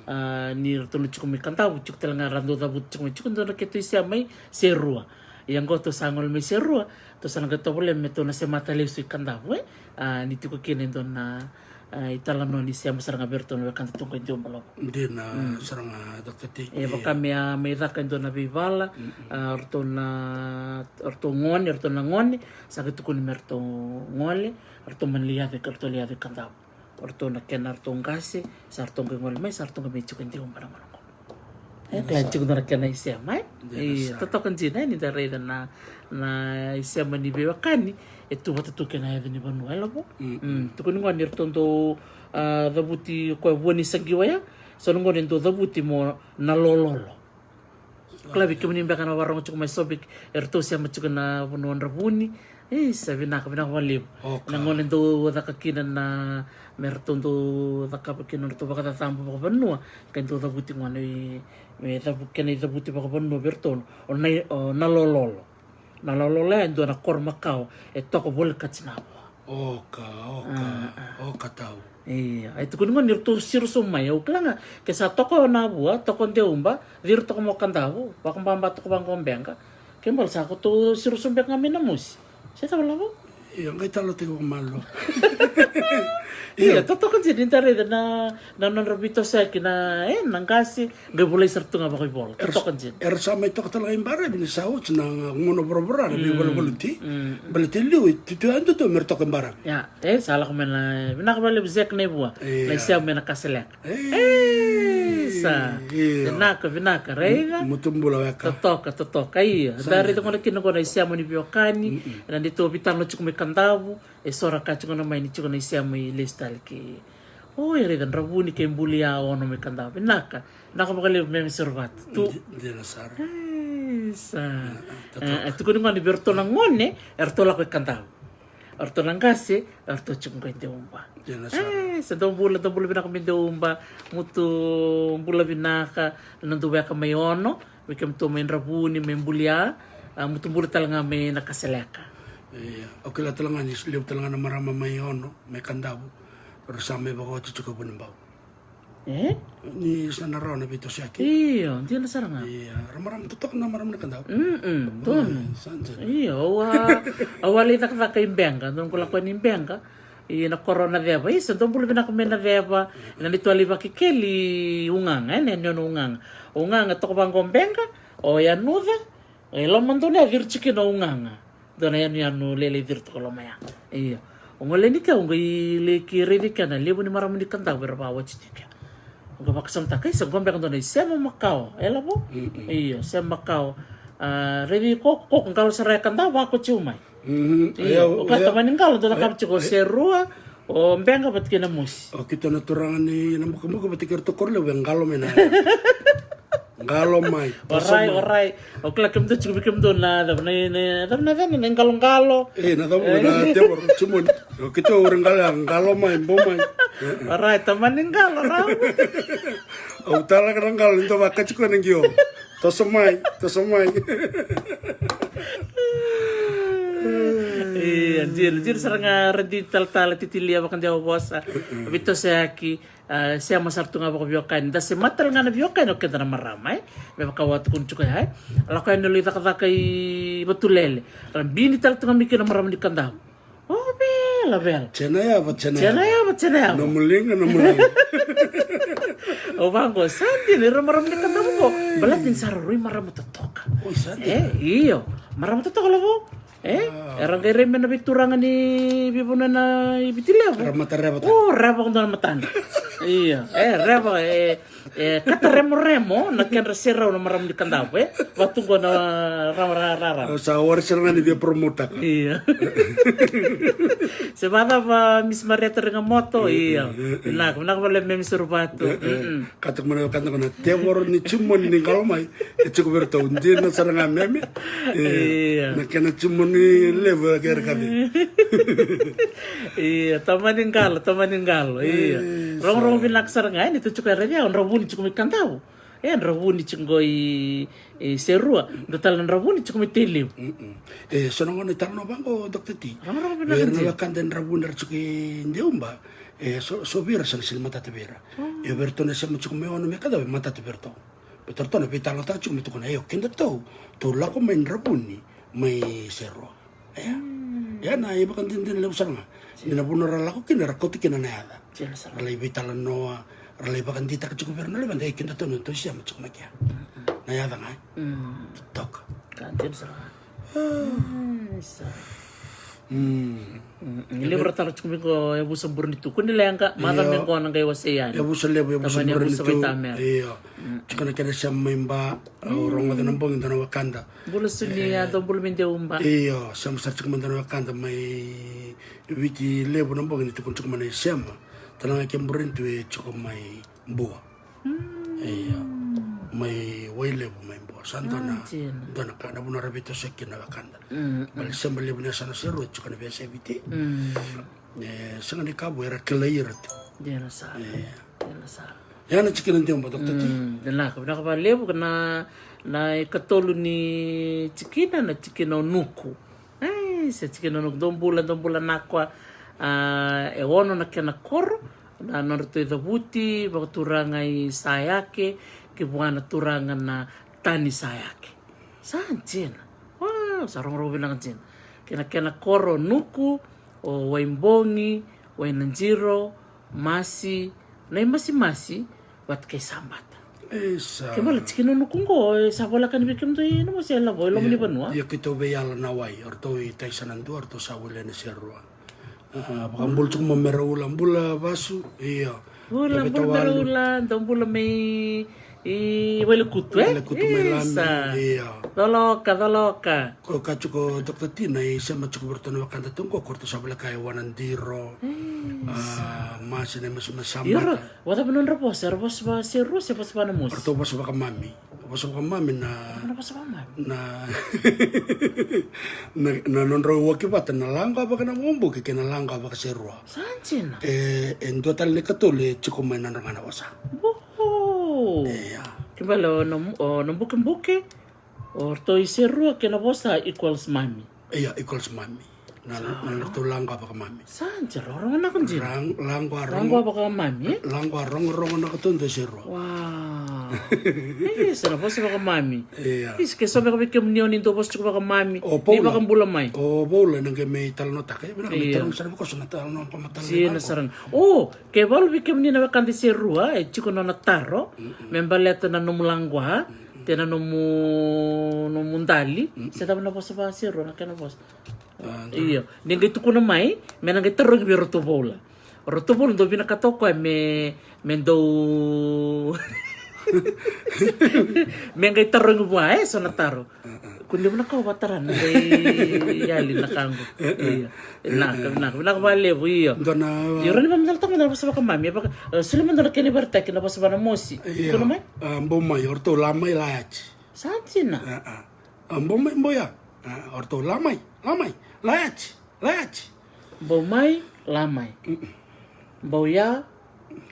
A, ni ratou na tiko mai Kadavu, tiko tale ga ra dau cavuta tiko mai, tiko dua na kena isema i Serua. Ia qo tou sa gole mai Serua, tou sa na qai tovolea me tou na semata lesu i Kadavu, e? A, ni tiko kina e dua na, a, italanoa ni sema sara ga vei iratou na wekadatou qo i Deuba, lavo. Dina sara ga, Doctor T. E vaka me a mai caka e dua na veivala, a, ratou na, ratou gone, ratou na gone, sa qai tukuni me ratou gole, ratou mani lai yaco, ratou lai yaco i Kadavu. O ratou na kena ratou qase, sa ratou qai gole mai, sa ratou qai mai tiko e Deuba na gauna qo. E kila, tiko na kena isema, e? Io, totoka dina, e, ni da raica na, na isema ni veiwekani e tu vata tu kei na yaca ni vanua, e, lavo? Tukuni qo ni ratou dau, a, cavuti koya vua ni Saqiwa ya. So na qo ni dau cavuti mo na lololo. Kila vei kemuni beka na vakarorogo tiko mai Subic, e ratou sema tiko na vanua o Dravuni. Isa, vinaka, vinaka vakalevu. Na gone dou caka kina na, me ratou dou cakava kina na ratou vakacacabo vakavanua, ke dou cavuti gone i, me cavu, kena icavuti vakavanua vei ratou o na, o na lololo. Na lololo e dua na koro makawa e toka volekati na vua. Oka, oka, oka tau. Ia, e tukuni gone ni ratou siro sobu mai, au kila ga ke sa toka o na vua, toka o deuba, ciro toka mai o kadavu, vakababa toka vaqo o beqa. Ke bale sa ko tou siro sobu beka ga mai na mosi. Se cava lavo? Ia, qai talo tiko vakamalua. Ia, totoka jini da raica na, na nodra veitosoyaki na, e, na qase, qai volai sara tu ga vakaivola. Totoka jini. Era sa mai toka tale ga i baravi ni sa oti na gauna voravora na veivaluvaluti. Baleta e liu, e tutu ya dudu me ra toka i baravi. Ia, e, sa lako mai na, vinaka vakalevu Zek na ivua. Na isema mai na Kaseleka. Isa. Vinaka, vinaka, raica. Mutu bula weka. Totoka, totoka, ia. Da raica gona kina gona isema ni veiwekani. Na neitou veitalanoa tiko mai Kadavu. E so ra ka tiko na mai ni tiko na isema i lesu tale ki. O, e raica Dravuni kei Bulia, ono mai Kadavu. Vinaka. Vinaka vakalevu Meme Servatu. Tu. Dina sara. Isa. E tukuni gona ni vei ratou na gone, e ratou lako i Kadavu. O ratou na qase, o ratou tiko qo i Deuba. Dina sara. E, sa dou bula, dou bula vinaka mai Deuba, mutu bula vinaka, na dou weka mai Ono, vei kemudou mai Dravuni, mai Bulia, a, mutu bula tale ga mai na Kaseleka. Ia, au kila tale ga ni levu tale ga na marama mai Ono, mai Kadavu, ra sa mai vakaoti tiko Vunibau. E? Ni sa na rawa na veitosoyaki. Io, dina sara ga. Ia, ra marama totoka na marama ni Kadavu. Mm, donu. Sa dina. Io, au a, au a lai cakacaka i Beqa, donu ko lako yani i Beqa. I na koro Naceva. Isa, dou bula vinaka mai Naceva. Na neitou a lai vakekeli i Ugaga, e, na yanuyanu Ugaga. Ugaga toka vaqo o Beqa, o Yanuca, e lomadonu ya ciri tiko kina o Ugaga. Dua na yanuyanu lailai ciri toka loma ya. Io. O gole ni kea, o qai lai ki raici kea na levu ni marama ni Kadavu era vakaoti tiko kea. O qai vakasamataka, isa, qo beka dua na isema makawa, e lavo? Io, isema makawa. A, raici ko, ko, ko qalo sara e Kadavu, vakaoti au mai. Io, o koya tamani qalo, dua na ka vata tiko o Serua, o Beqa vata kei na mosi. O keitou na turaga ni na bukabuka vata kei iratou koro levu e qalo mai na Qalo mai. Orai, orai. Au kila kemudou tiko vei kemudou na cava na, na cava na cava na iqaloqalo. E, na cava na tevoro, jimoni. O keitou ori qalo ya, qalo mai, bau mai. Orai, tamani qalo rau. Au talaka na qalo ni dou vakati koya na qio. Toso mai, toso mai. Ia, dina, dina sara ga Radini Talatala Titilia Vakadewa Vosa. Veitosoyaki. A, sema sara tu ga vakaveiwekani. Da sema tale ga na veiwekani o keda na marama, e. Me vaka au a tukuna tiko ya, e. Lako yani o lai cakacaka i Vatulele. Ra bini tale tu ga mai kina marama ni Kadavu. O, vela, vela. Jena yava, jena yava. Jena yava, jena yava. Nomu liga, nomu liga. O vaqo, sa dina, ira marama ni Kadavu qo. Baleta ni sa ra rui marama totoka. Oi, sa dina. E, io. Marama totoka lavo. E? Era qai rai mai na veituraga ni veivanua na i Viti Levu. Era mata reva tale. O, reva vakadua na matadra. Ia, e, reva, e, e, kata remoremo na kedra serau na marama ni Kadavu, e? Vatu qo na rarama, rarama. Sa wari sara ga ni via promotaka. Ia. Se vacava Miss Marieta Rigamoto, ia. Vinaka, vinaka vale me Miss Ruvatu. Kata mana kata na tevoro ni jimoni ni qalo mai. E tiko vei iratou dina sara ga meme. Ia. Na kena jimoni levu e kere kaci. Ia, tamani qalo, tamani qalo. Ia. Rogorogo vinaka sara ga, e, ni tu tiko e raici au, Dravuni tiko mai Kadavu. E, Dravuni tiko qo i, i Serua. Dua tale na Dravuni tiko mai Tailevu. E, so na gona i talanoa vaqo, Doctor T. Rogorogo vinaka. Vei ira na wekada e Dravuni era tiko i Deuba. E, so, so vei ira sa na sili matata vei ira. E, vei iratou na sema tiko mai Ono me Kadavu, matata vei iratou. Baleta ratou na veitalanoataka tiko me tukuna, io, kedatou tou lako mai Dravuni mai Serua. Ia. Ia na ivakadinadina levu sara ga. Ni na vanua ra lako kina ra kauta kina na yaca. Ra lai veitalanoa, ra lai vakadeitaka tiko vei ira na luveda, e, kedatou na tou sema tiko mai kea. Na yaca ga, e. Toka. Ka dina sara ga. Isa. Levu ra taro tiko mai qo, yavusa Burenitu. Kua ni leqa, maca mai qo na qai wasei yani. Yavusa levu, yavusa Burenitu. Io. Tiko na kena sema mai Ba, au rogoca na bogi dua na wekada. Bula Sunia, dou bula mai Deuba. Io, sema sara tiko mai dua na wekada mai Viti Levu na bogi ni tukuna tiko mai na isema. Tale ga ke Burenitu e tiko mai Bua. Io. mai Wailevu mai Bua. Sa dua na, dua na ka na vuna ra veitosoyaki kina na wekada. Bale seba levu ni yasana Serua e tiko na veiyasai Viti. E sega ni ka vou, era kilai ira tu. Dina sara. Dina sara. Ia na tikina dua, Doctor T. Vinaka, vinaka vakalevu. Na, na ikatolu ni tikina, na tikina o Nuku. Ai, se tikina o Nuku, dou bula, dou bula Nakwa. E ono na kena koro, na nodratou icavuti vakaturaga i Sayake ki vua na turaga na Tani Sayake. Sa dina. Wow, sa rogorogo vinaka dina. Kei na kena koro o Nuku, o Waibogi, Wainadiro, Masi, Naimasimasi vata kei Sabata. Isa. Ke bala tikina o Nuku qo, e sa voleka ni vei kemudou i na mosi e lavo e loma ni vanua. Ia keitou veiyala na wai, o ratou i Taisanadua, o ratou sa wele na Serua. Vakabula tiko mo Meraula, bula vasu. Io. Bula, bula Meraula, dou bula mai i Wailekutu, e? Wailekutu mai Lami. Io. Coloka, coloka. Ko ka tiko Doctor T, na isema tiko vei ratou na wekada tu qo, ko ratou sa voleka e Wanadiro. Masi, Naimasimasi, Sabata. Io, ra, vacava nodra vosa, era vosa vaSerua se vosa vanamosi? Ratou vosa vakamami. Vosa vakamami na, na, na, na nodrau waki vata na laqwa vaka na Muabuke kei na laqwa vakaSerua. Sa dina. E, e dua tale na ikatolu e tiko mai na nodra ga na vosa. Ia. Ke bala o na, o na bukebuke, o ratou i Serua kei na vosa equals mami. Ia, equals mami. Na, na, na ratou laqwa vakamami. Sa dina, rogorogo naka dina. Laqwa, laqwa vakamami, e? Laqwa rogorogo naka tu dua Serua. Wow. Isa, na vosa vakamami. Ia. Isa, ke so beka vei kemuni o ni dau vosa tiko vakamami. O Paula. Ni vakabula mai. O Paula, na qai mai talanoataka. Vinaka, mai tarogi sara vei koso na talanoa ko ma talanoa. Dina sara. O, ke valu vei kemuni na wekada i Serua, e tiko nona taro. Me baleta na nomu laqwa. Te na nomu, nomu dali. Se cava na vosa vaSerua, na kena vosa. Io, ni qai tukuna mai, me na qai tarogi vei ratou Paula. Ratou Paula dau vinakata o koya me, me dau, me qai tarogi vua, e, so na taro. Ko levu na ka o vatara na qai yali na ka qo. Io. Vinaka, vinaka, vinaka vakalevu, io. Io, rawa ni vamacala toka mada na vosa vakamami, e vaka, e, solia mada na kena ivakaraitaki na vosa vanamosi. Io. Tukuna mai. A, bau mai, o ratou la mai, la yati. Sa dina. A, bau mai, bau ya. A, o ratou la mai, la mai, la yati, la yati. Bau mai, la mai. Bau ya.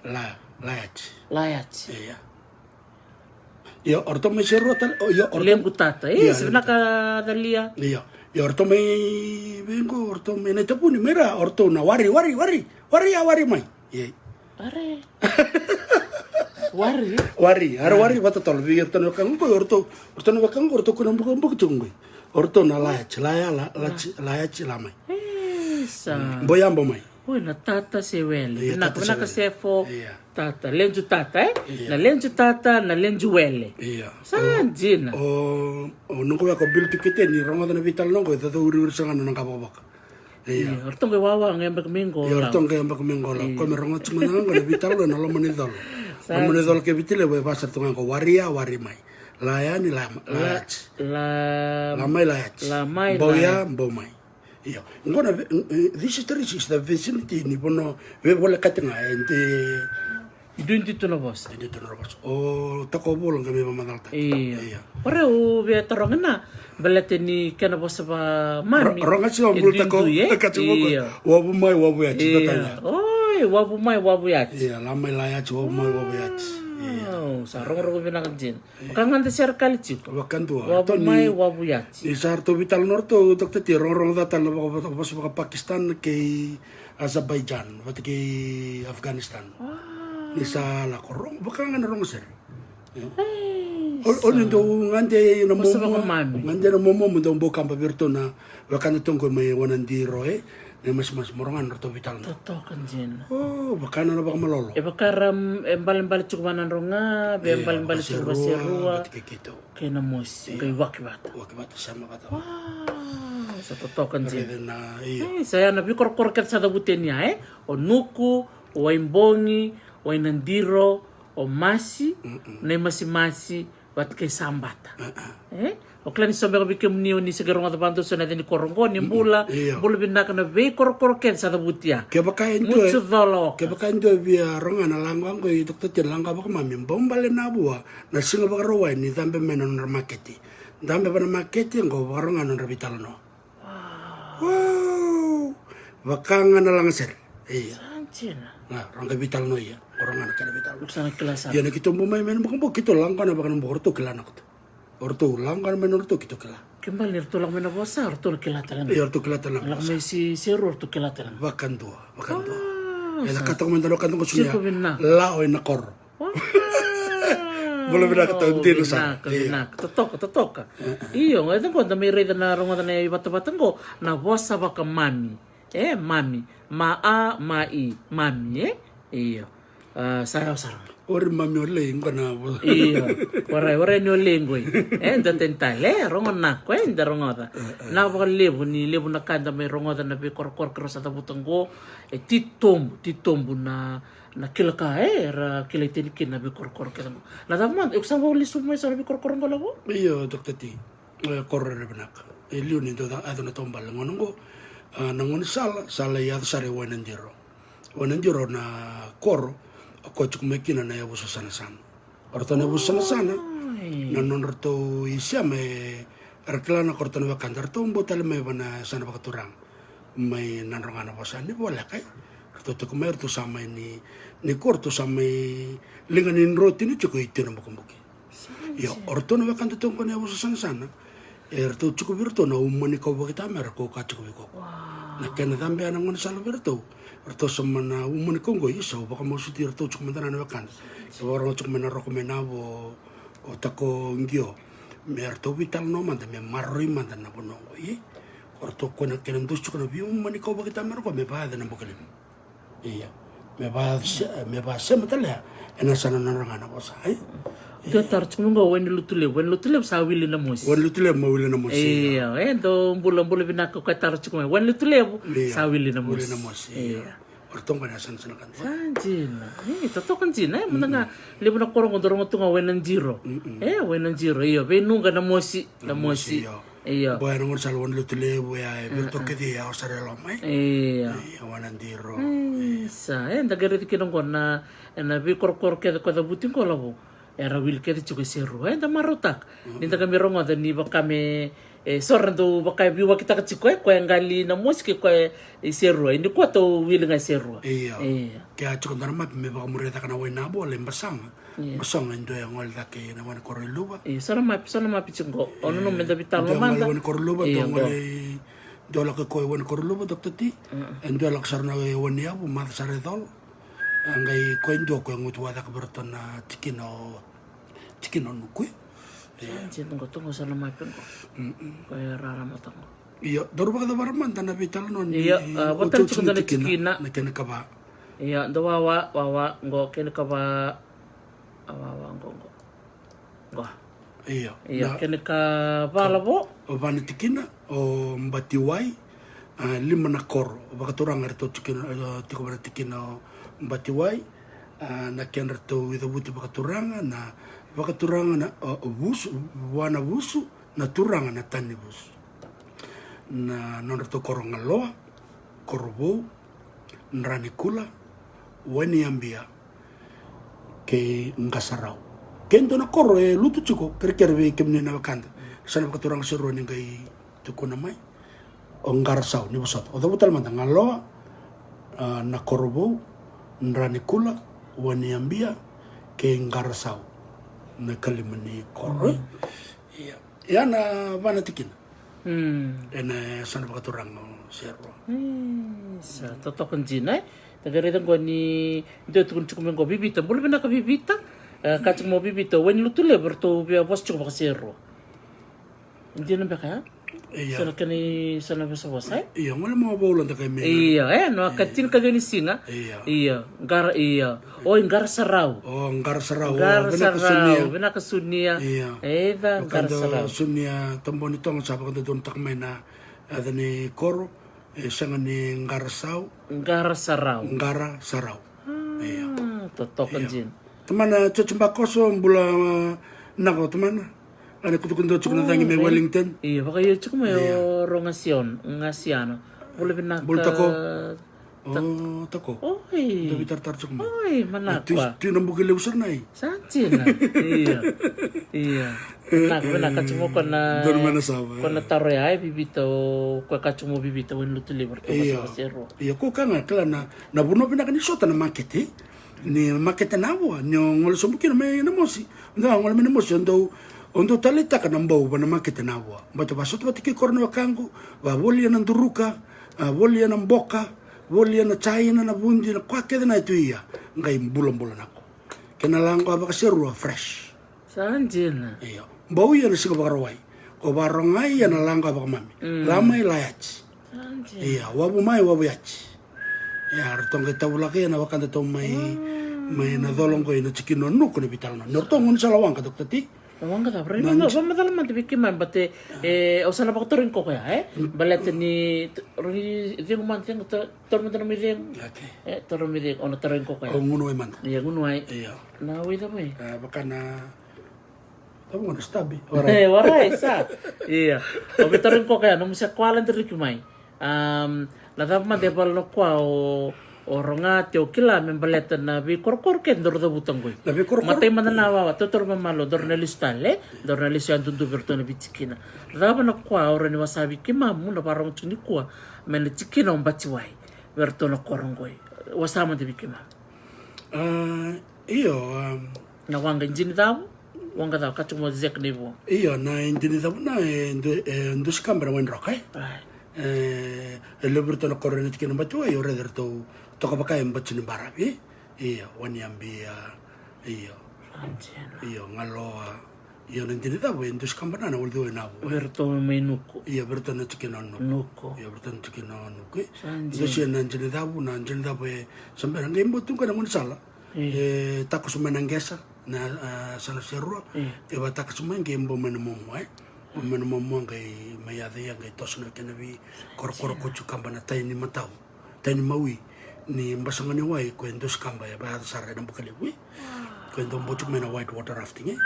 La, la yati. La yati. Ia. Ia, o ratou mai Serua tale, o, ia, o ratou. Lequ tata, e, ia, se lequ vinaka tata. Calia. Ia. Ia, o ratou mai, vei qo, o ratou mai Naitavuni, mai ra, o ratou na wari, wari, wari, wari, a wari mai. Ia. Wari. Wari. Wari, era wari vata totolo vei iratou na wekaqu qo, o ratou, o ratou na wekaqu qo, o ratou ko na bukabuka tiko qo. O ratou na la yati, la ya, la, la yati, la yati, la mai. Isa. Bau ya, bau mai. Oi, na tata se wele. Ia, vinaka, tata se vinaka wele. Sefo. Ia. Tata, leju tata, e? Ia. Na leju tata, na leju wele. Ia. Sa dina. O, o, o noqu weka o Bill Pikete, ni rogoca na veitalanoa qo, e caucauri uri sara ga na noqu vakavaka. Ia. Ia, o ratou qai wawa ga yabaki mai qo. Ia, o ratou qai yabaki mai qo, Lau. Ia. Ko me rogoca tiko ga na qo na veitalanoa ena loma ni colo. Sa. Loma ni colo kei Viti Levu e vaka sara tu ga qo, wari ya, wari mai. La yani, la, la yati. La mai, la yati. La mai, la yati. Bau ya, bau mai. Io. Qo na ve-, e, this is the, this is the vicinity ni vanua veivolekati ga, e de Duidui tu na vosa. Duidui tu na vosa. O Takovola qai mai vakamacalataka. Io. Io. Ora au via taroga na, baleta ni kena vosa vakamami. Ro-, rogoca tiko, e bula tako, duidui, e? Ka tiko. Io. Wavu mai, wavu yati, io. Tata ya. Oi, wavu mai, wavu yati. Io, la mai, la yati, wavu mai, wavu yati. Io. Wow, sa rogorogo vinaka dina. Io. Vaka ga da sere kali tiko. Vakadua. Wavu mai, wavu yati. Ni sa ratou veitalanoa ratou, Doctor T, rogorogo ca tale na vaka, vaka, vosa vaka-Pakistan kei Azerbaijan, vata kei Afghanistan. Wow. Ni sa lako rogo, vaka ga na rogo sere. Ei, o, o ni sa dau gade na momo, gade na momo, mo dau bau kaba vei iratou na wekada tu qo mai Wanadiro, e, Naimasimasi, mo rogoca na nodratou veitalanoa. Totoka dina. O, vaka na vakamalolo. E vaka ra, e balebale tiko vua na nodrau ga, e balebale tiko vua Serua. Vata kei keitou. Kei na mosi, io. Qai waki vata. Waki vata, sema vata. Wow, sa totoka dina. Raica na, io. E, sa ya na veikorokoro kece sa cavuti yani ya, e? O Nuku, o Waibogi, o Wainadiro, o Masi, Naimasimasi, Vata kei Sabata. E? O kila ni so beka vei kemuni o ni se qai rogoca vakadua so na yaca ni koro oqo, ni bula, bula vinaka na veikorokoro kece sa cavuti ya. Kevaka e dua, mucu colo oka. Kevaka e dua via roga na laqa oqo i Doctor T, laqa vakamami, bau bale na vua na siga Vakarauwai ni cabe mai na nodra maketi. Cabe va na maketi oqo, vakaroga na nodra veitalanoa. Wow. Vaka ga na lagasere. Ia. Sa dina. Ga roga veitalanoa ia. Roga na kena veitalanoa. Sa na kila sara. Ia na keitou bau mai mai na bokobuko keitou lagona vaka na bokobuko ratou kila na kota. O ratou lagona mai na ratou keitou kila. Ke bale ni ratou laga mai na vosa, ratou na kila tale ga. Ia ratou kila tale ga. Laga mai si seru, ratou kila tale ga. Vakadua, vakadua. Ena kata ko mai dua na kata ko sunia. Lao ena koro. Bula vinaka tau dina sara. Vinaka, vinaka. Totoka, totoka. Io, e caqo da mai raica na rogoca na ivatavata qo, na vosa vakamami. E, mami. Ma a, ma i, mami, e? Io. Sa yawa sara. Ori mami o lei, qo na vosa. Io. Warai, warai ni o lei qoi. E, da teni tale, e, rogo nako, e, da rogoca. Na vakalevu, ni levu na ka da mai rogoca na veikorokoro keirau sa cavuta qo, e, titobu, titobu na na kila ka, e, era kilai tani kina na veikorokoro kece qo. Na cava mada, iko sa vau lesu mai sara na veikorokoro qo lavo? Io, Doctor T. E, koro rere vinaka. E liu ni dau yaco na taubale gona qo. A, na gaunisala, sa lai yaco sara e Wainadiro. Wainadiro na koro, o koya tiko mai kina na yavusa sanasana. O ratou na yavusa sanasana. Na nodratou isema e, era kila na ko ratou na wekada, ratou bau tale mai va na yasana vakaturaga. Mai Nadroga na vosa ni voleka, e. Ratou tiko mai, ratou sa mai ni, ni ko ratou sa mai liga ni drotini tiko i tio na bukabuki. Io, o ratou na wekada tiko qo na yavusa sanasana. E ratou tiko vei ratou na uma ni kau vakatamera ko ka tiko vei koko. Na kena cabe ya na gaunisala vei ratou. Ratou sa mai na uma ni kau qo, isa, au vakamasuti ratou tiko mada na wekada. E vakarogo tiko mai na roko mai na vo, o tako qio. Me ratou veitalanoa mada, me maroroi mada na vanua qo, i. O ratou kona kena dusi tiko na veiuma ni kau vakatamera ko me vakayaca na buka levu. Ia. Me vase, me vasema tale ya ena yasana Nadroga na vosa, e. Dua taro tiko mai qo, Wainilotulevu, Wainilotulevu sa wili na mosi. Wainilotulevu ma wili na mosi. Ia, e, dou bula, bula vinaka, koya taro tiko mai. Wainilotulevu sa wili na mosi. Wili na mosi, ia. Ia. O ratou qo na yasana sanasana ka dua. Sa dina. E, totoka dina, e, mada ga. Levu na koro qo dou rogo tu ga Wainadiro. E, Wainadiro, io, veinuqa na mosi, na mosi. Io. Io. Boya na gaunisala Wainilotulevu ya, e vei ratou kece ya o sara e loma, e. Io. Io, Wainadiro. Sa, e, da qai raici kina qo na, ena veikorokoro kece ko cavuti qo lavo. Era wili kece tiko e Serua, e, da marautaka. Ni da qai mai rogoca ni vaka me, e, so ra dau vaka e veiwakitaka tiko, e, koya e qali na mosi kei koya e Serua. Ni koya tou wili ga e Serua. Io. Io. Ke a tiko dua na mapi me vakamuria caka na Wainavu, lai Basaga. Io. Basaga e dua e gole cake na Wanikoro i Luva. Io, so na mapi, so na mapi tiko qo. O nanuma me da veitalanoa mada. Dua e gole Wanikoro i Luva, dua e gole, dua lako i koya Wanikoro i Luva, Doctor T. E dua lako sara na Waniyavu, maca sara e colo. A qai koya e dua koya e gutu vata cake vei ratou na tikina o, tikina o Nuku. Ia. Sa dina qo, tu qo sa na mapi qo. Koya e rarama tu qo. Io, daru vakacavara mada na veitalanoa ni. Io, a, vata tiko na tikina. Na kena ikava. Io, dou wawa, wawa qo, kena ikava. A, wawa qo, qo. Qo. Io. Io, na kena ikava lavo. O va na tikina, o Batiwai, a, lima na koro. Vakaturaga eratou tikina, e, tiko va na tikina o Batiwai, a, na kedratou icavuti vakaturaga, na vakaturaga na, o, o Vusu, vua na Vusu, na turaga na Tanivusu. Na nodratou koro Galoa, Korovou, Dranikula, Wainiyabia, kei Qasarau. Ke dua na koro e lutu tiko, kerekere vei kemuni na wekada. Sa na vakaturaga Serua ni qai tukuna mai. O Qarasau, ni vosota. O cavuta tale mada Galoa, a, na Korovou, Dranikula, Wainiyabia, kei Qarasau. Na ikalima ni koro, e? Ia. Ia na va na tikina. Ena yasana vakaturaga o Serua. Sa totoka dina, e. Da qai raica qo ni dua e tukuna tiko mai qo, Vivita, bula vinaka Vivita. E, ka tiko mai o Vivita, Wainilotulevu, eratou via vosa tiko vakaSerua. Dina beka ya? Io. Sa na kena, sa na vosavosa, e? Io, gole mai vakaVola da qai mai. Io, e, na ka tinikaciwa ni siga. Io. Io, qara, io. Oi, Qarasarau. O, Qarasarau. O, Qarasarau, vinaka Sunia. Vinaka Sunia. Io. E, ca, Qarasarau. Sunia Tabonitoga sa vakadodonutaka mai na yaca ni koro, e sega ni Qarasau. Qarasarau. Qarasarau. A, io. Totoka dina. Tamana George Bakoso, bula, Na ko tamana. Ana kutukutu tiko na cagi mai Wellington. Io, vakaio tiko mai o Rogasiona, Gasiana. Bula vinaka. Bula tako. O tako. Oi. Davi tartar tiko mai. Oi, manako. Tui na buki levu sara nai. Sa tina. Io. Io. Vinaka, vinaka tiko ko na. Donu mai na sava. Ko na taro ya e vivita o ko ka tiko mo vivita o ni lutu levu. Io. Io, ko ka ga kila na vanua vinaka ni sota na makete. Ni makete na vua ni o gole sobu kina mai na mosi. Da gole mai na mosi o dou o dou taleitaka na bau va na makete na vua. Bata va sota vata ki koro na wekaqu, va volia na duruka, a volia na boka, volia na jaina, na vudi, na koya kece na e tu ia. Qai bulabula nako. Kena laqo a vakaserua fresh. Sa dina. Io. Bau ia na siga vakarawai. Ko vakarogai ia na laqo a vakamami. Lamai layati. Ia, wavu mai wavu yati. Ia, ratou qai tavulaka ia na wekadatou mai mai na colo qo ina tikina o Nuku na veitalanoa. Ni ratou gaunisala waqa, Doctor T. Waqa cava? Rai mada, vamacala mada vei keimami bate. E, au sa na vakatarogi koya e. Baleta ni rai cegu mada, cegu, taura mada na mai cegu. E, taura mai cegu, au na tarogi koya. Au gunu wai mada. Ia, gunu wai. Ia. Na wai cava mai? Vaka na Tavu gona stabi. E, warai sa. Ia. Au vei tarogi koya, nomu se koya la diriki mai. Na cava mada e vala na koya o Roga, te o kila me baleta na veikorokoro kece daru cavuta qoi. Na veikorokoro. Matai mada na wawa, totoro mamalo, daru na lesu tale, daru na lesu yadudu vei ratou na veitikina. Cava na koya o rawa ni wasa vei keimamu na vakarogo tiko nikua mai na tikina o Batiwai vei ratou na koro qoi? Wasa mada vei keimamu. Io. Na waqa e dini cavu. Waqa cava ka tiko mo zek nei vua. Io, na e dini cavu na e dusi kaba na waidroka e. E levu ratou na koro ena tikina Batiwai, io raica ratou toka vaka e bati ni baravi. Io, wani abia. Io. Io, galoa. Io, na dini cavu e dusi kaba na na wali cavu e na vu. Vei ratou mai Nuku. Io, vei ratou na tikina o Nuku. Io, vei ratou na tikina o Nuku. Dusi na dini cavu, na dini cavu e sabera qai bau tu qai na gaunisala. E takoso mai na qesa na sana serua. E va takoso mai qai bau mai na momo e. Mai na momo qai mai yaco ia qai toso na kena vei korokoro ko tu kaba na tai ni matau. Tai ni mawi ni basaga ni wai ko e dusi kaba e va yaco sara ena buka levu e. Ko e dau bau tu mai na white water rafting e.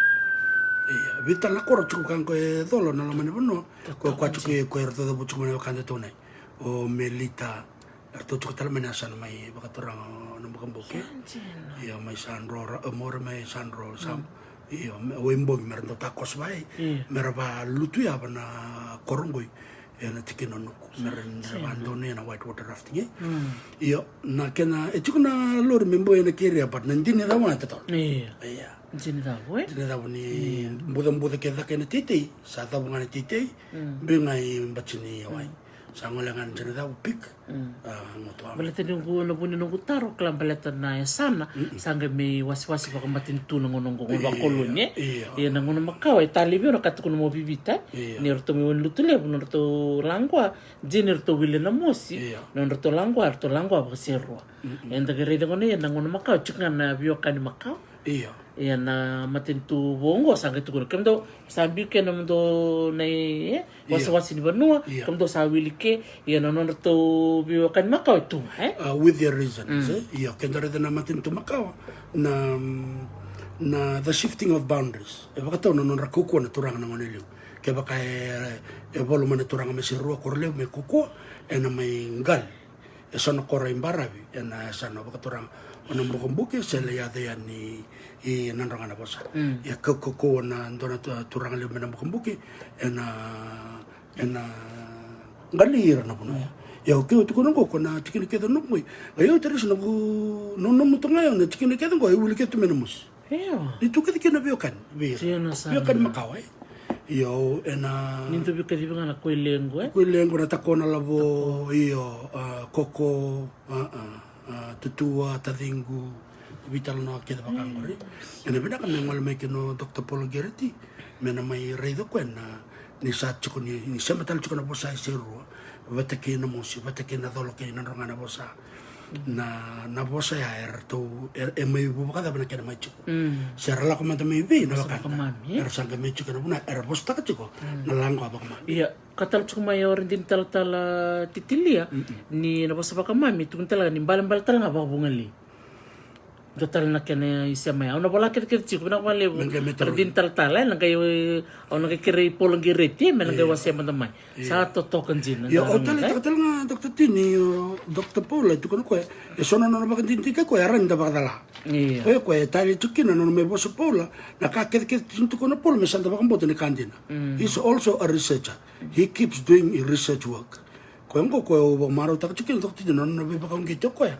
Ia, vei tale na koro tu ka ko e colo na loma ni vanua. Ko e kua tu ko e ratou cavu tu mai na wekada tou nai. O Melita. Eratou tiko tale mai na yasana mai vakaturaga o na bukabuke. Io, mai Sadro, ra- e, Mori mai Sadro, Sam. Io, o ibogi mera dau takoso vai. Mera valutu yava na koro qoi. Ena tikina o Nuku mera dau na ena white water rafting e. Io, na kena e tiko na lori me boi ena keria but na dini cava na tatolo. Io. Dini cava e? Dini cava ni bucabuca ke caka ena teitei. Sa cava ga na teitei. Bui ga i batini e wai. Sa gole ga na dina cavu pik. Baleta ni noqu, na vu ni noqu taro kila baleta na yasana sa qai mai wasiwasi vakamatanitu na gauna oqo, gauna vakoloni e. Ia na gauna makawa e talevi au na ka tukuna mo Vivita ni ratou mai wani lutu levu na ratou laqua. Dina ratou wili na mosi na ratou laqua, ratou laqua vakaserua. Eda qai raica gona ia na gauna makawa tiko ga na veiwekani makawa. Ia na matanitu vou oqo sa qai tukuna kemudou sa biu kei na nomudou na e wasewase ni vanua, kemudou sa wili ke. Ia na nodratou veiwekani makawa e tu ga e. With their reasons e. Ia keda raica na matanitu makawa na, na the shifting of boundaries e vakatau na nodra kaukauwa na turaga na gone liu. Kevaka e, e valu mai na turaga mai Serua, koro levu mai kaukauwa ena mai qali. E so na koro i baravi ena yasana vakaturaga o na bukabuke se lai yaco yani i Nadroga na Vosa. Ia kaukauwa na dua na turaga levu mai na bukabuke ena, ena qali ira na vanua. Ia o keu tukuna oqo ko na tikina kece o Nuku qoi. Ia o teresi noqu nonomu tu ga ia na tikina kece oqo e wili kece tu mai na mosi. Ni tu kece kina veiwekani vei ira. Veiwekani makawa e. Io ena ni dau veikacivi ga na koilequ e. Koilequ na tako na lavo io, koko, tutua, taciqu. Veitalanoa kece vaka qori. Ena vinaka me gole mai kina o Doctor Paul Gereti me na mai raica koya na ni sa tiko ni, ni sema tale tiko na vosa e Serua. Vata kei na mosi, vata kei na colo kei na droga na vosa. Na, na vosa ya e ratou e, e mai vu vakacava na kena mai tiko. Se ra lako mada mai vei na vakana era sa qai mai tiko na vuna era vosataka tiko na lago a vakamami. Ia ka tale tiko mai o ra dini talatala titilia ni na vosa vakamami tukuni tale ga ni balebale tale ga vakavugalei. Dua tale na kena isema ya. Au na vola kecekece tiko, vinaka vakalevu. Na qai me tara. Dina talatala, e, na qai, au na qai kerei Paula Qereti, me na qai wasea mada mai. Sa totoka dina. Ia, o tale, taka tale ga, Doctor Tini, o Doctor Paula, e tukuna o koya, e so na nona vakadidike o koya, e rawa ni da vakacala. Ia. O koya e tale tiko kina na nona mai vosa o Paula, na ka kecekece tiko o Paula, me sa da vakabauta ni ka dina. He's also a researcher. He keeps doing his research work. Koya oqo, koya au vakamarautaka tiko kina, Doctor Tini, na nona veivakauqeti o koya.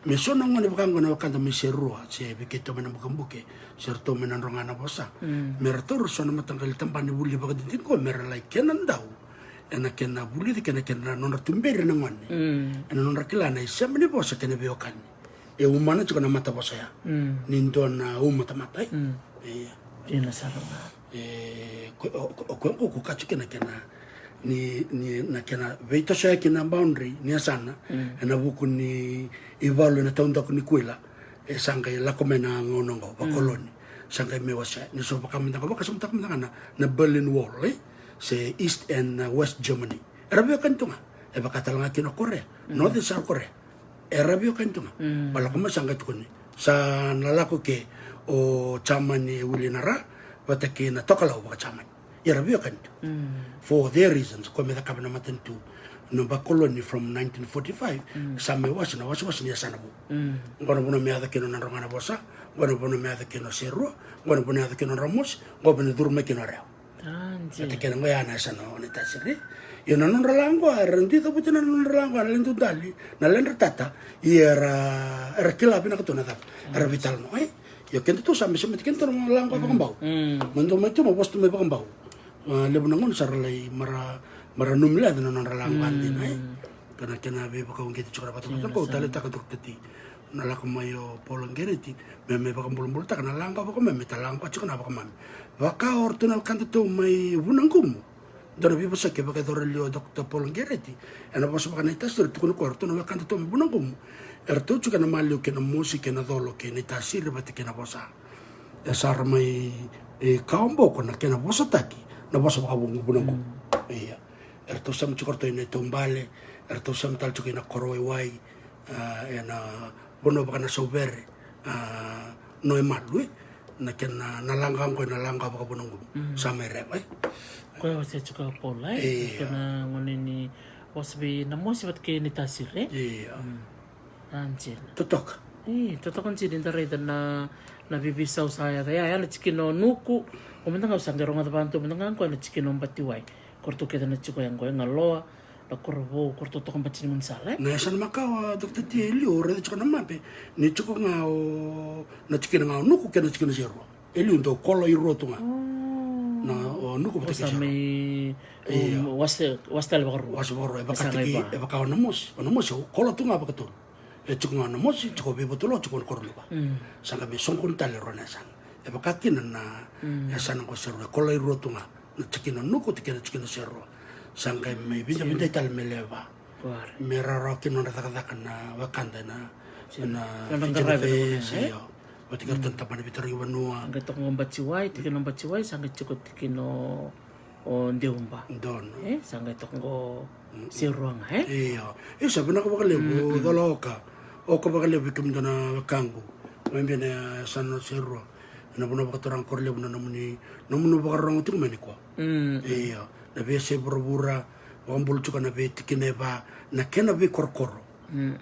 Me so na gone vaka oqo na wekada mai Serua, se vei keitou mai na Bukebuke, se ratou mai Nadroga Navosa. Me ratou, ra so na mataqali tabana ni vuli vakadidike oqo, me ra lai kena dau ena kena vulici kei na kena nodra tuberi na gone. Ena nodra kila na isema ni vosa kei na veiwekani. E umana tiko na matavosa ya ni dua na uma tamata, e? Ia. Dina sara ga. E, ko, o, o, o koya oqo ko kaci kina kena, ni, ni, na kena veitosoyaki na boundary ni yasana, ena vuku ni ivalu ena taudaku ni kuila, e sa qai lako mai na gauna oqo, vakoloni. Sa qai mai wasea, ni so vaka mada ga, vakasamataka mada ga na, na Berlin Wall, e? Se East and, uh, West Germany. Era veiwekani tu ga. E vaka tale ga kina o Korea. North and South Korea. Era veiwekani tu ga. Baleta o koya sa qai tukuni, sa na lako ke o Jamani e wili na ra vata kei na tokalau vaka-Jamani. Ia era veiwekani tu. For their reasons, o koya me cakava na matanitu, na vakoloni from nineteen forty-five, sa mai wase na wasewase ni yasana vou. Oqo na vanua me yaco kina o Nadroga Navosa, oqo na vanua me yaco kina o Serua, oqo na vanua me yaco kina o Ramosi, oqo me na curu mai kina o Rewa. Vata kei na, oqo ya na yasana o Naitasiri. Ia na nodra lawa oqo, era dui cavuti na nodra lawa oqo, na ledra dali, na ledra tata. Ia era, era kila vinaka tu na cava era veitalanoa, e? Ia keda tu sa mai semati keda tu na lawa oqo vakabau. Mai dua mai tu, mai vosa tu mai vakabau. A, levu na gauna sa ra lai mara, mara numilai na nodra lawa oqo dina, e? Ka na kena veivakauqeti tiko na vatavata oqo, au taleitaka, Doctor T, na lako mai o Paula Qereti, me, me vakabulabulataka na lawa oqo vakamami, me ta lawa oqo tiko na vakamami. Vaka o ratou na wekadatou mai Vunaqumu. Dua na veivosaki e vakayacora e liu o Doctor Paula Qereti, ena vosa vaka-Naitasiri, tukuna o koya o ratou na wekadatou mai Vunaqumu. Eratou tiko ena maliu kei Namosi, kei Nacolo, kei Naitasiri vata kei Navosa. E sa ra mai, e, kawa boko na kena vosataki na vosa vakavunaqumu. Ia. Eratou sema tiko ratou ena taubale, eratou sema tale tiko ena koro waiwai, a, ena vanua vaka-Nasauvere, a, Noemalu, e. Na kena, na lawa oqo, na lawa vakavunaqumu. Sa mai Rewa, e. Koya e wasea tiko o Paula, e. Ia. Kena gone ni vosa vei Namosi vata kei Naitasiri, e. Ia. A, dina. Totoka. E, totoka dina ni da raica na, na veiveisau sa yaco. Ia, ya na tikina o Nuku. O mada ga au sa qai rogoca vakadua mada ga oqo na tikina o Batiwai. Ko ratou kece na tiko ya oqo, e Galoa, na Korovou, ko ratou toka Bati ni Gaunisala, e? Na yasana makawa, Doctor T, e liu, au raica tiko na mape. Ni tiko ga o, na tikina ga o Nuku kei na tikina o Serua. E liu, dau kola e rua tu ga. Na, o Nuku vata kei Serua. Mai, ia, wase, wase tale vakarua. Wase vakarua, e vaka, e vaka o Namosi. O Namosi, o kola tu ga vakatolu. E tiko ga o Namosi, tiko Veivatolo, tiko Nakoronuva. Sa qai mai soqoni tale e rua na yasana. E vaka kina na yasana oqo o Serua, e kola e rua tu ga. Na tikina o Nuku, tikina, tikina o Serua. Sa qai mai vidavidai tale me lewe va. Me rawarawa kina nodra cakacaka na wekada ena, ena Fiji Affairs, io. Vata kei ratou na tabana veitarogi vanua. Qai toka oqo Batiwai, tikina o Batiwai, sa qai tiko tikina o Deuba. Donu. E, sa qai toka oqo Serua ga, e? Io. Io, sa vinaka vakalevu, Cola Oka. Oka vakalevu vei kemudou na wekaqu. Mai bina sa na Serua. Ena vanua vakaturaga Korolevu na nomuni, nomuni vakarorogo tiko mai nikua. Io. Na veiyasai vuravura, vakabula tiko na veitikina e va, na kena veikorokoro.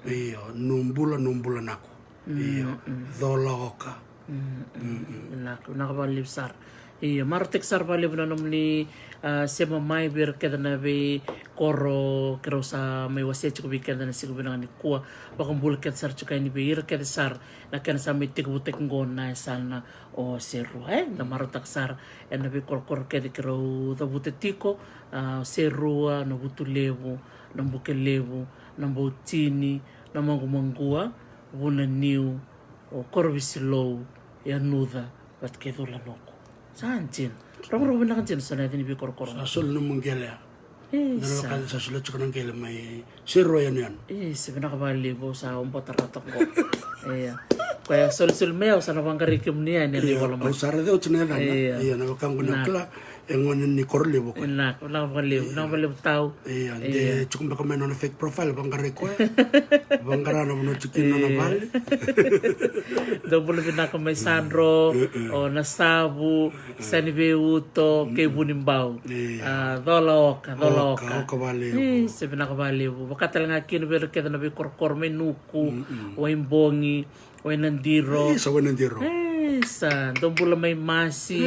Io, Nubula, Nubula Nako. Io, Cola Oka. Vinaka, vinaka vakalevu sara. Io, marautaki sara vakalevu na nomuni, a, sema mai vei ira kece na veikoro keirau sa mai wasea tiko vei keda na siga vinaka nikua. Vakabula kece sara tiko yani vei ira kece sara na kena sa mai tekivutaki oqo na yasana o Serua, e? Da marautaka sara ena veikorokoro kece keirau cavuta tiko, a, Serua, Navutulevu, Nabukelevu, Naboutini, Namaqumaqua, Vunaniu, o Korovisilou, Yanuca vata kei Culanuku. Sa dina. Rogorogo vinaka dina so na yaca ni veikorokoro. Sa soli nomu qele ya. E, sa. Na wekada sa solia tiko na qele mai Serua yanuyanu. E, sa vinaka vakalevu, sa obota rata qo. Ia. Koya solisoli mai au sa na vaqarai kemuni yani ena ivola mai. Au sa raica oti na yacana. Ia. Ia, na wekaqu na kila. E gone ni Korolevu o koya. Vinaka, vinaka vakalevu, vinaka vakalevu tau. Ia, de tiko beka mai nona fake profile, vaqarai koya. Vaqara na vanua tiko kina nona vale. Dou bula vinaka mai Sadro, o Nasavu, Saniveiuto, kei Vunibau. Ia. A, cola oka, cola oka. Oka, oka vakalevu. E, se vinaka vakalevu. Vaka tale ga kina vei ira kece na veikorokoro mai Nuku, Waibogi, Wainadiro. Isa, Wainadiro. Isa, dou bula mai Masi,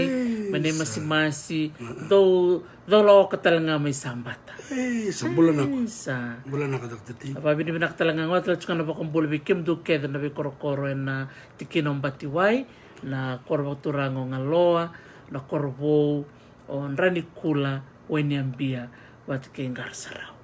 mai nei Masimasi. Dou cola oka tale ga mai Sabata. Isa, bula naka. Isa. Bula naka, Doctor T. Vakavinavinaka tale ga, gona tale tiko ga na vakabula vei kemudou kece na veikorokoro ena tikina o Batiwai, na koro vakaturaga o Galoa, na koro vou o Dranikula, Wainiabia, vata kei Qarasarau.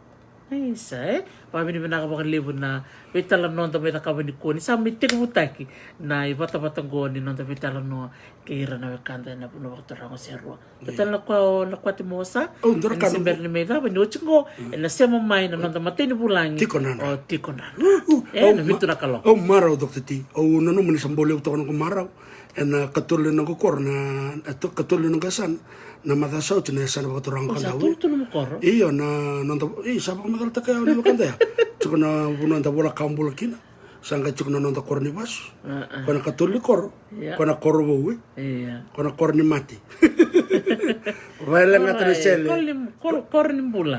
Isa, e? Vakavinavinaka vakalevu na veitalanoa da mai cakava nikua, ni sa mai tekivutaki na ivatavata qo ni noda veitalanoa kei ira na wekada ena vanua vakaturaga o Serua. Kei tale na kua, na kua timosa. Au dua na ka ni se bera ni mai cava, ni oti qo ena sema mai na noda matai ni vulagi. Tiko Nadra. O Tiko Nadra. E, na vitu na kaloko. Au marau, Doctor T. Au nanuma ni sa bau levu toka noqu marau. Ena katolu ni noqu koro na, e, katolu ni noqu yasana. Na macawa sa oti na yasana vakaturaga o Kadavu. Sa tolu, tolu na koro? Io, na noda, e, sa vakamacalataka ya o ni wekada ya. Tiko na vanua da vola ka bula kina. Sa qai tiko na noda koro ni vasu. Ko na katolu ni koro. Ko na koro vou, e. Ko na koro ni mate. Vailegata na isele. Koro ni bula.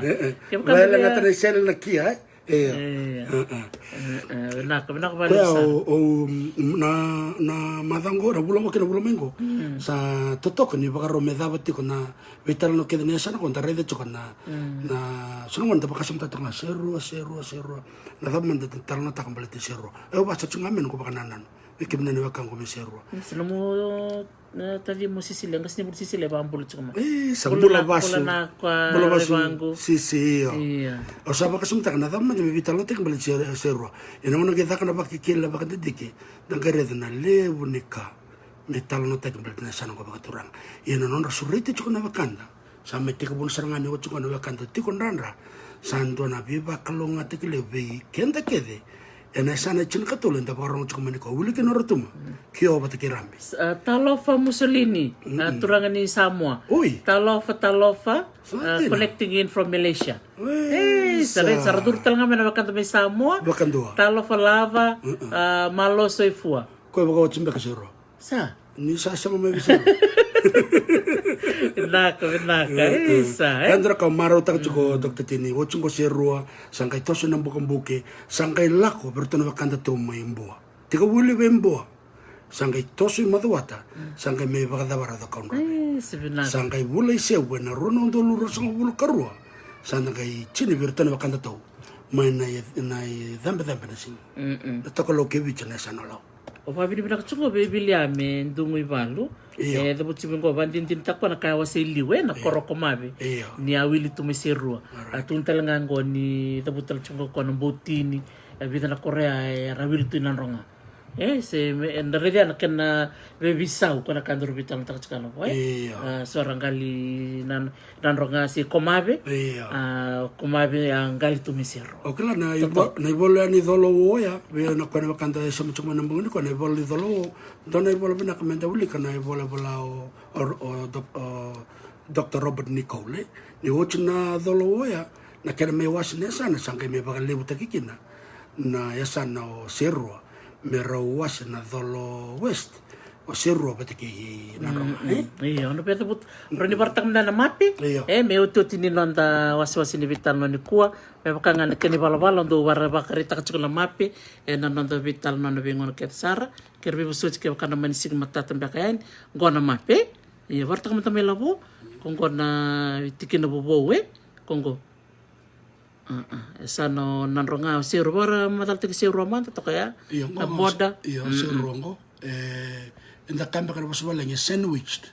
Vailegata na isele na kia, e. Ia. Vinaka, vinaka vakalevu sara. Au, na, na macawa qo, na vula qo kei na vula mai qo. Sa totoka ni vakarau me cava tiko na veitalanoa kece ni yasana qo, da raica tiko na, na, so na gauna da vakasamataka tiko ga Serua, Serua, Serua. Na cava mada da talanoataka baleti Serua. Au vasa tiko ga me noqu vakanananu. Vei kemuni na wekaqu mai Serua. Sa nomu Na taci mo Sisile, qase ni vuli Sisile, vakabula tiko mai. E, sa bula vasu. Bula vasu. Sisi, io. Au sa vakasamataka na cava mada me veitalanoataki baleti Serua. Ena gauna qai caka na vakekeli, na vakadidike, da qai raica na levu ni ka me talanoataki baleti na yasana qo vakaturaga. Ia na nodra sureti tiko na wekada. Sa mai tekivu sara ga ni oti qo na wekada Tiko Nadra. Sa dua na veivakalougatataki levu vei keda kece. Ena yasana e tinikatolu eda vakarorogo tiko mai nikua, wili kina o Rotuma, Kio vata kei Rabi. Talofa Mussolini, a, turaga ni Samoa. Oi. Talofa, talofa, connecting in from Malaysia. Oi, sa raica, sa ra curu tale ga mai na wekada mai Samoa. Vakadua. Talofa Lava, a, malo soifua. Ko e vakaoti beka Serua. Sa. Ni sa sema mai vei Serua. Vinaka, vinaka. Isa, e? Yadra ka marautaka tiko, Doctor T, ni oti qo Serua, sa qai toso na bukebuke, sa qai lako vei iratou na wekada tu mai Bua. Tekivu li vei Bua. Sa qai toso i Macuata, sa qai mai vakacavara Cakaudrove. Sa qai vula i Sevu ena rua na udolu ruasagavulu ka rua. Sa da qai tini vei iratou na wekada tu mai na i, na i Cabecebe na siga. Na Tokalau kei Viti na yasana Lau. O vakavinavinaka tiko vei Viliame Duguivalu. Io. E cavuti tiko qo, vakadinadinataka koya na ka e wasei liu, e, na koro Komave. Io. Ni a wili tu mai Serua. A tukuna tale ga qo ni cavuti tale tiko qo na Boutini. E vica na koro ya era wili tu i Nadroga. E, se me, e, da raica na kena veiveisau, ko na ka daru veitalanoataka tiko na vo, e? Io. A, so ra qali na Nadroga se Komave. Io. A, Komave a qali tu mai Serua. O kila na ivola, na ivola ya ni Colo Uo ya, vei na kena wekada e sema tiko mai na bogi nikua, na ivola ni Colo Uo. Dua na ivola vinaka me da wilika na ivola e vola o, o, o, o Doctor Robert Nicole. Ni oti na Colo Uo ya, na kena mai wase na yasana, sa qai mai vakalevutaki kina na yasana o Serua. Me rau wase na Colo West, o Serua vata kei Nadroga, e? Io, na vei cavuta. Rau ni varataka mada na mape. Io. E, me otioti ni noda wasewase ni veitalanoa nikua. Me vaka ga na kena ivalavala, dou vara vakaraitaka tiko na mape. E, na noda veitalanoa na veigauna kece sara. Kere veivosoti kevaka na mani siga matata beka yani. Qo na mape. Io, varataka mada mai Lavo. Ko qo na tikina vovou, e? Ko qo. A, a, e sa na o Nadroga, o Serua, vakamacalataki Serua mada toka ya. Io, na qo, boda. Io, Serua qo. E, eda kaya beka na vosa valagi e sandwiched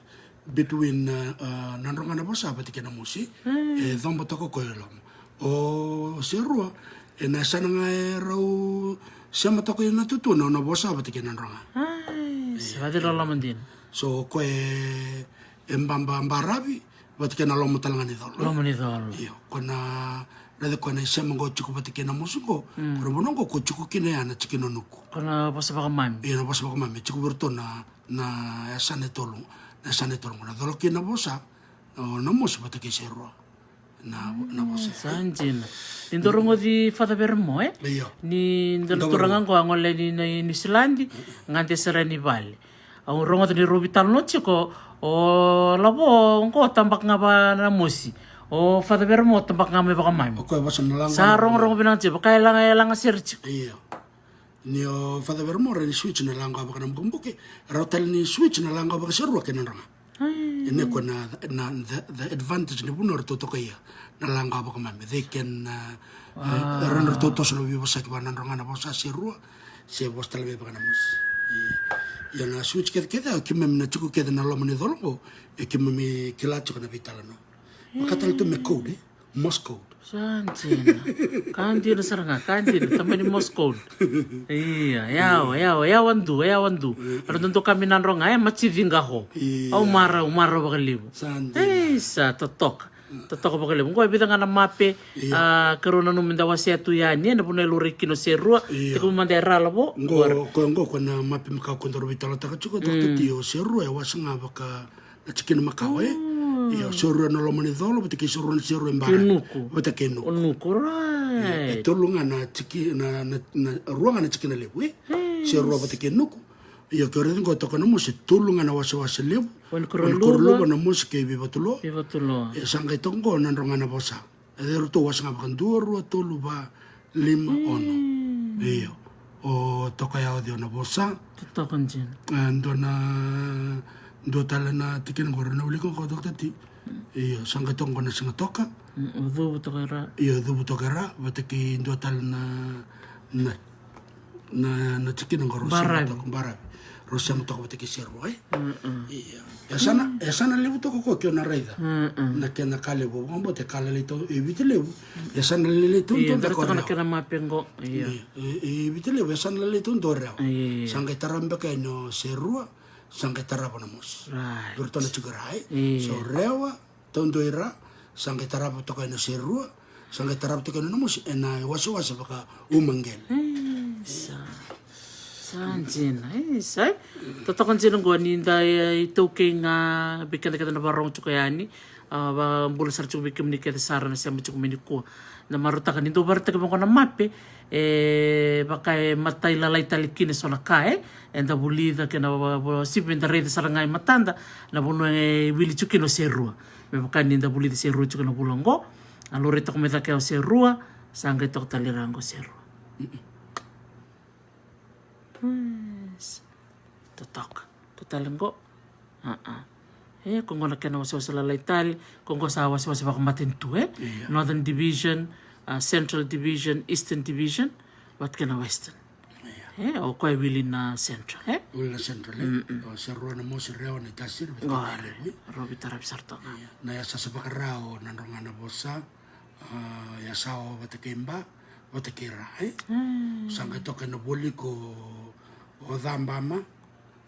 between, a, a, Nadroga na vosa vata kei Namosi. E coba toka ko i loma. O Serua, e na yasana ga e rau sema toka i na tutu na, na vosa vata kei Nadroga. Ai, sa vaciloloma dina. So, ko e, e baba baravi, vata kei na loma tale ga ni Colo. Loma ni Colo. Io, ko na, raica ko na isema qo tiko vata kei Namosi qo, ko na vanua qo ko tiko kina ya na tikina o Nuku. Ko na vosa vakamami. Io, na vosa vakamami, tiko vei iratou na, na yasana e tolu, na yasana e tolu qo, na Colo kei Navosa, o Namosi vata kei Serua. Na, na vosa. Sa dina. Ni dau rogoci Father Veremo, e? Io. Ni dau na turaga qo a gole ni, ni Niusiladi, gade sara ni vale. Au rogoca ni rau veitalanoa tiko, o Lavo qo tabaka ga va Namosi. O Father Veremo tabaka ga mai Vakamami. O koya vosa na laga. Sa rogorogo vinaka tiko, vaka e laga, e laga sere tiko. Io. Ni o Father Veremo ra ni switch na laga vaka Namukebuke, rau tale ni switch na laga vaka Serua kei Nadroga. Ai. Ena ko na, na, the, the advantage ni vanua ratou toka ia na laga Vakamami. They can, uh, uh, ra na ratou toso na veivosaki vaka Nadroga na vosa Serua, se vosa tale vei vaka Namosi. Ia. Ia na switch kece kece, keimami na tiko kece na loma ni colo qo, e keimami kila tiko na veitalanoa. Vaka tale tu me code, e? Morse code. Sa dina. Ka dina sara ga, ka dina. Tabani Morse code. Ia, yawa, yawa, yawa du, yawa du. Era dodonu ka me Nadroga, e, macici qo. Ia. Au marau, marau vakalevu. Sa dina. Ei, sa totoka. Totoka vakalevu. Qo e vica ga na mape, ia, a, keirau nanuma me da wasea tu yani, ena vanua e laurai kina o Serua. Ia. Tiko mada e ra Lavo. Qo, qo, qo, qo na mape me ka ko daru veitalanoataka tiko, mm, Doctor T, o Serua e wasa ga vaka na tikina makawa, e? Mm. Ia, Serua na loma ni colo, vata kei Serua na Serua e Bara. Kei Nuku. Vata kei Nuku. O Nuku, right. Ia, e tolu ga na tiki, na, na, na, rua ga na tikina levu, e? Yes. Serua vata kei Nuku. Ia, ke o raica qo toka Namosi, tolu ga na wasewase levu. Wainikoroluva. Wainikoroluva, Namosi kei Veivatuloa. Veivatuloa. Ia, sa qai toka qo Nadroga na vosa. E ratou wasa ga vaka dua, rua, tolu, va, lima, ono. Mm. Io. O toka ya o Cio na vosa. Totoka dina. E, dua na, dua tale na tikina qo, na wilika qo, Doctor T. Io, sa qai toka qo na Sigatoka. Mm, o Cuvu toka e ra. Io, Cuvu toka e ra, vata kei dua tale na, na, na, na tikina qo, rau sema toka, Baravi. Rau sema toka vata kei Serua, e? Mm-mm. Ia. E yasana, e yasana levu toka qo ke o na raica. Mm-mm. Na kena ka levu, vakabauta e ka lalai tau, e Viti Levu. E yasana lalai tau, ia, tau dau toka na Rewa. Kena mape qo. Ia. Ia, e, e Viti Levu, e yasana lalai tau dau Rewa. Ia, ia, ia. Sa qai tarava beka yani o Serua, sa qai tarava o Namosi. Right. Dua ratou na tiko e ra, e? Ia. So Rewa, tau dau i ra, sa qai tarava toka yani o Serua, sa qai tarava toka yani o Namosi, ena iwasewase vaka Umaqele. E, sa, sa dina, e, sa, e. Totoka dina qo ni da, e, itaukei ga vei keda kece na vakarorogo tiko yani, a, vakabula sara tiko vei kemuni kece sara na sema tiko mai nikua. Na marautaka ni dau vakaraitaki vaqo na mape, e, vaka e matai lalai tale kina eso na ka, e, eda vulica kei na va-, va-, sipi me da raica sara ga e matada, na vanua e wili tiko kina o Serua. Me vaka ni da vulica Serua tiko na vula oqo, a laurai toka mai cake o Serua, sa qai toka tale i ra oqo o Serua. Mm-mm. Yes. Totoka. Totoka tale oqo. A, a. E, ko qo na kena wasewase lalai tale, ko qo sa wasewase vakamatanitu, e? Io. Northern Division, a, Central Division, Eastern Division, vata kei na Western. Io. E, o koya e wili na Central, e? Wili na Central, e? Mm-mm. O Serua, Namosi, Rewa, Naitasiri, vata kei Qori. Levu, e? Rau veitaravi sara toka. Io. Na yasayasa vaka-Ra o Nadroga na vosa, a, yasawa vata kei Ba, vata kei Ra, e? Mm. Sa qai toka ena Vualiku o Cabama,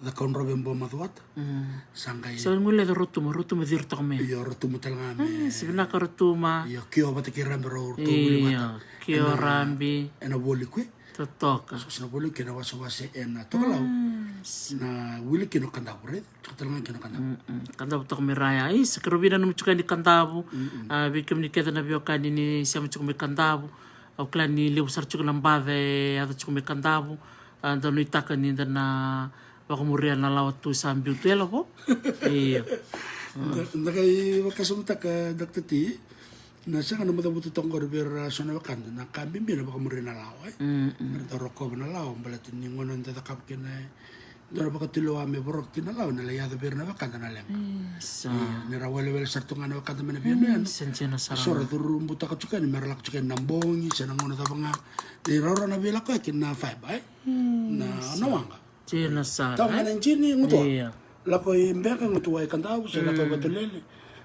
Cakaudrove, Bua, Macuata. Mm. Sa qai. Sa gole e Rotuma, Rotuma ciri toka mai. Io, Rotuma tale ga mai. E, sa vinaka Rotuma. Io, Kio vata kei Rabi, rau, rau wili vata. Io, Kio, ena, Rabi. Ena Vualiku, e? Totoka. So, sa na Vualiku ena wasewase ena Tokalau. Mm, sa. Na wili kina o Kadavu, right? Tiko tale ga kina o Kadavu. Mm-mm. Kadavu toka mai Ra ya. Isa, keirau veinanumi tiko yani Kadavu. Mm-mm. A, vei kemuni kece na veiwekani ni sema tiko mai Kadavu. Au kila ni levu sara tiko na baca e yaco tiko mai Kadavu. A, da nuitaka ni da na vakamuria na lawa tu sa biu tu, e Lavo? Io. Da, da qai vakasamataka, Doctor T, na sega na macavuta toka qori vei ira so na wekada, na ka bibi na vakamuria na lawa, e? Mm, mm. Mera dau rokova na lawa, baleta ni gauna da cakava kina, e, dua na vakatulewa me voroki kina na lawa, na lai yaco vei ira na wekada na leqa. Isa. Io, ni ra welewele sara tu ga na wekada mai na veiyanuyanu. Isa, dina sara. So ra curubutaka tiko yani, mera lako tiko yani na bogi, se na gauna cava ga. Ni rawarawa na veilakoyaki na fibre, e? Na, na waqa. Dina sara, e? Tau ga na jini, gutuwa. Io. Lako i Beqa, gutuwa i Kadavu, se lako i Vatulele.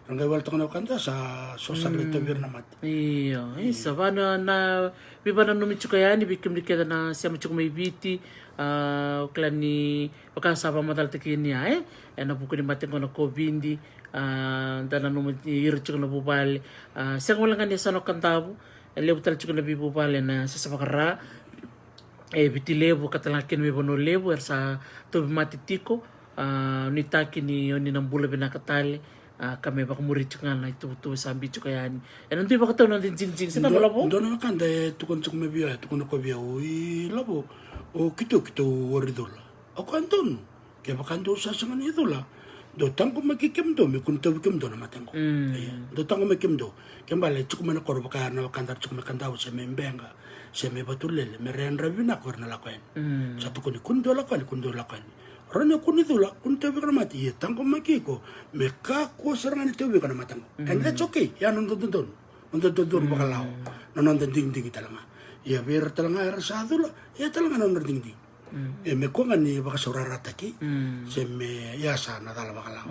Ra qai wele toka na wekada, sa so sara lai tauvi ira na mate. Io, isa, vaka na, na veivakananumi tiko yani vei kemuni kece na sema tiko mai Viti, a, au kila ni vaka sa vakamacalataki yani, e, ena vuku ni mate qo na COVID, a, da nanuma ni ira tiko na vuvale, a, sega wale ga ni yasana o Kadavu, e levu tale tiko na veivuvale ena yasayasa vaka-Ra, e Viti Levu, ka tale ga kina mai Vanua Levu, era sa tauvimate tiko, a, nuitaki ni oni na bula vinaka tale, A, ka me vakamuri tiko ga na itovotovo sa biu tiko yani. Ena dui vakatau na noda digidigi se na Dua- lavo. Dua na wekada e tukuna tiko mai vei au, e tukuna ko vei au, i lavo, o keitou, keitou wari cula. O koya donu, kevaka dou sa sega ni cula, dou taqomaki kemudou me kua ni tauvi kemudou na mate qo. Ia, dou taqomaki kemudou. Ke bale tiko mai na koro vaka na wekada ra tiko mai Kadavu se mai Beqa se mai Vatulele, me ra yadra vinaka o ira na lako yani. Sa tukuni kua ni dou lako yani, kua ni dou lako yani. Rawa ni kua ni cula, kua ni tauvi iko na mate, ia taqomaki iko me kakua sara ga ni tauvi iko na mate qo. And that's okay. Ia na noda dodonu, noda dodonu vakalawa, na noda digidigi tale ga. Ia vei ira tale ga era sa cula, ia tale ga na nodra digidigi. E me kua ga ni vakasaurarataki se me ia sa na cala vakalawa.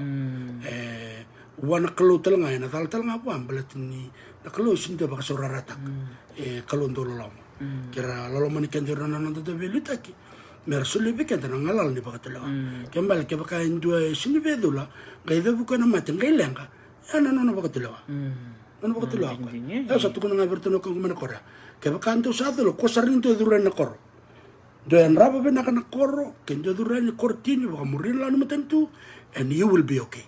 E vua na Kalou tale ga, ena cala tale ga vua, baleta ni na Kalou e sega ni dau vakasaurarataka e Kalou dau loloma. Ke ra loloma ni keda ira na noda dau veiliutaki, me ra solia vei keda na galala ni vakatulewa. Ke bale kevaka e dua e sega ni via cula, qai cavuka na mate, qai leqa, ia na nona vakatulewa. Nona vakatulewa koya. Au sa tukuna ga vei iratou na wekaqu mai na koro ya, kevaka dou sa cula, kua sara ni dou curu yani na koro. Dou yadrava vinaka na koro, ke dou curu yani, koro tini, vakamuri na lawa ni matanitu, and you will be okay.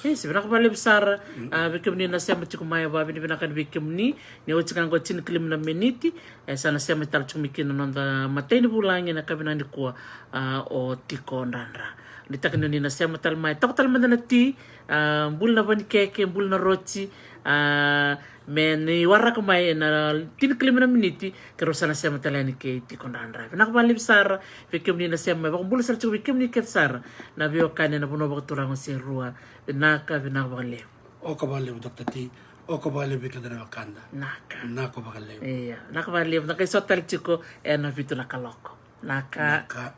Isi, vinaka vakalevu sara. A, vei kemuni na sema tiko mai, vakavinavinaka yani vei kemuni. Ni oti ga qo tinikalima na miniti, e sa na sema tale tiko mai kina na noda matai ni vulagi ena yakavi nikua, a, o Tiko Dradra. Ni taka ni oni na sema tale mai, toka tale mada na ti, a, buli na vanikeke, buli na roti, a, me ni waraka mai ena tinikalima na miniti, keirau sa na sema tale yani kei Tiko Dradra. Vinaka vakalevu sara vei kemuni na sema mai, vakabula sara tiko vei kemuni kece sara na veiwekani ena vanua vakaturaga o Serua. Vinaka, vinaka vakalevu. Oka vakalevu Doctor T. Oka vakalevu vei keda na wekada. Naka. Naka vakalevu. Ia, naka vakalevu. Na qai sota tale tiko ena vitu na kaloko. Naka. Naka.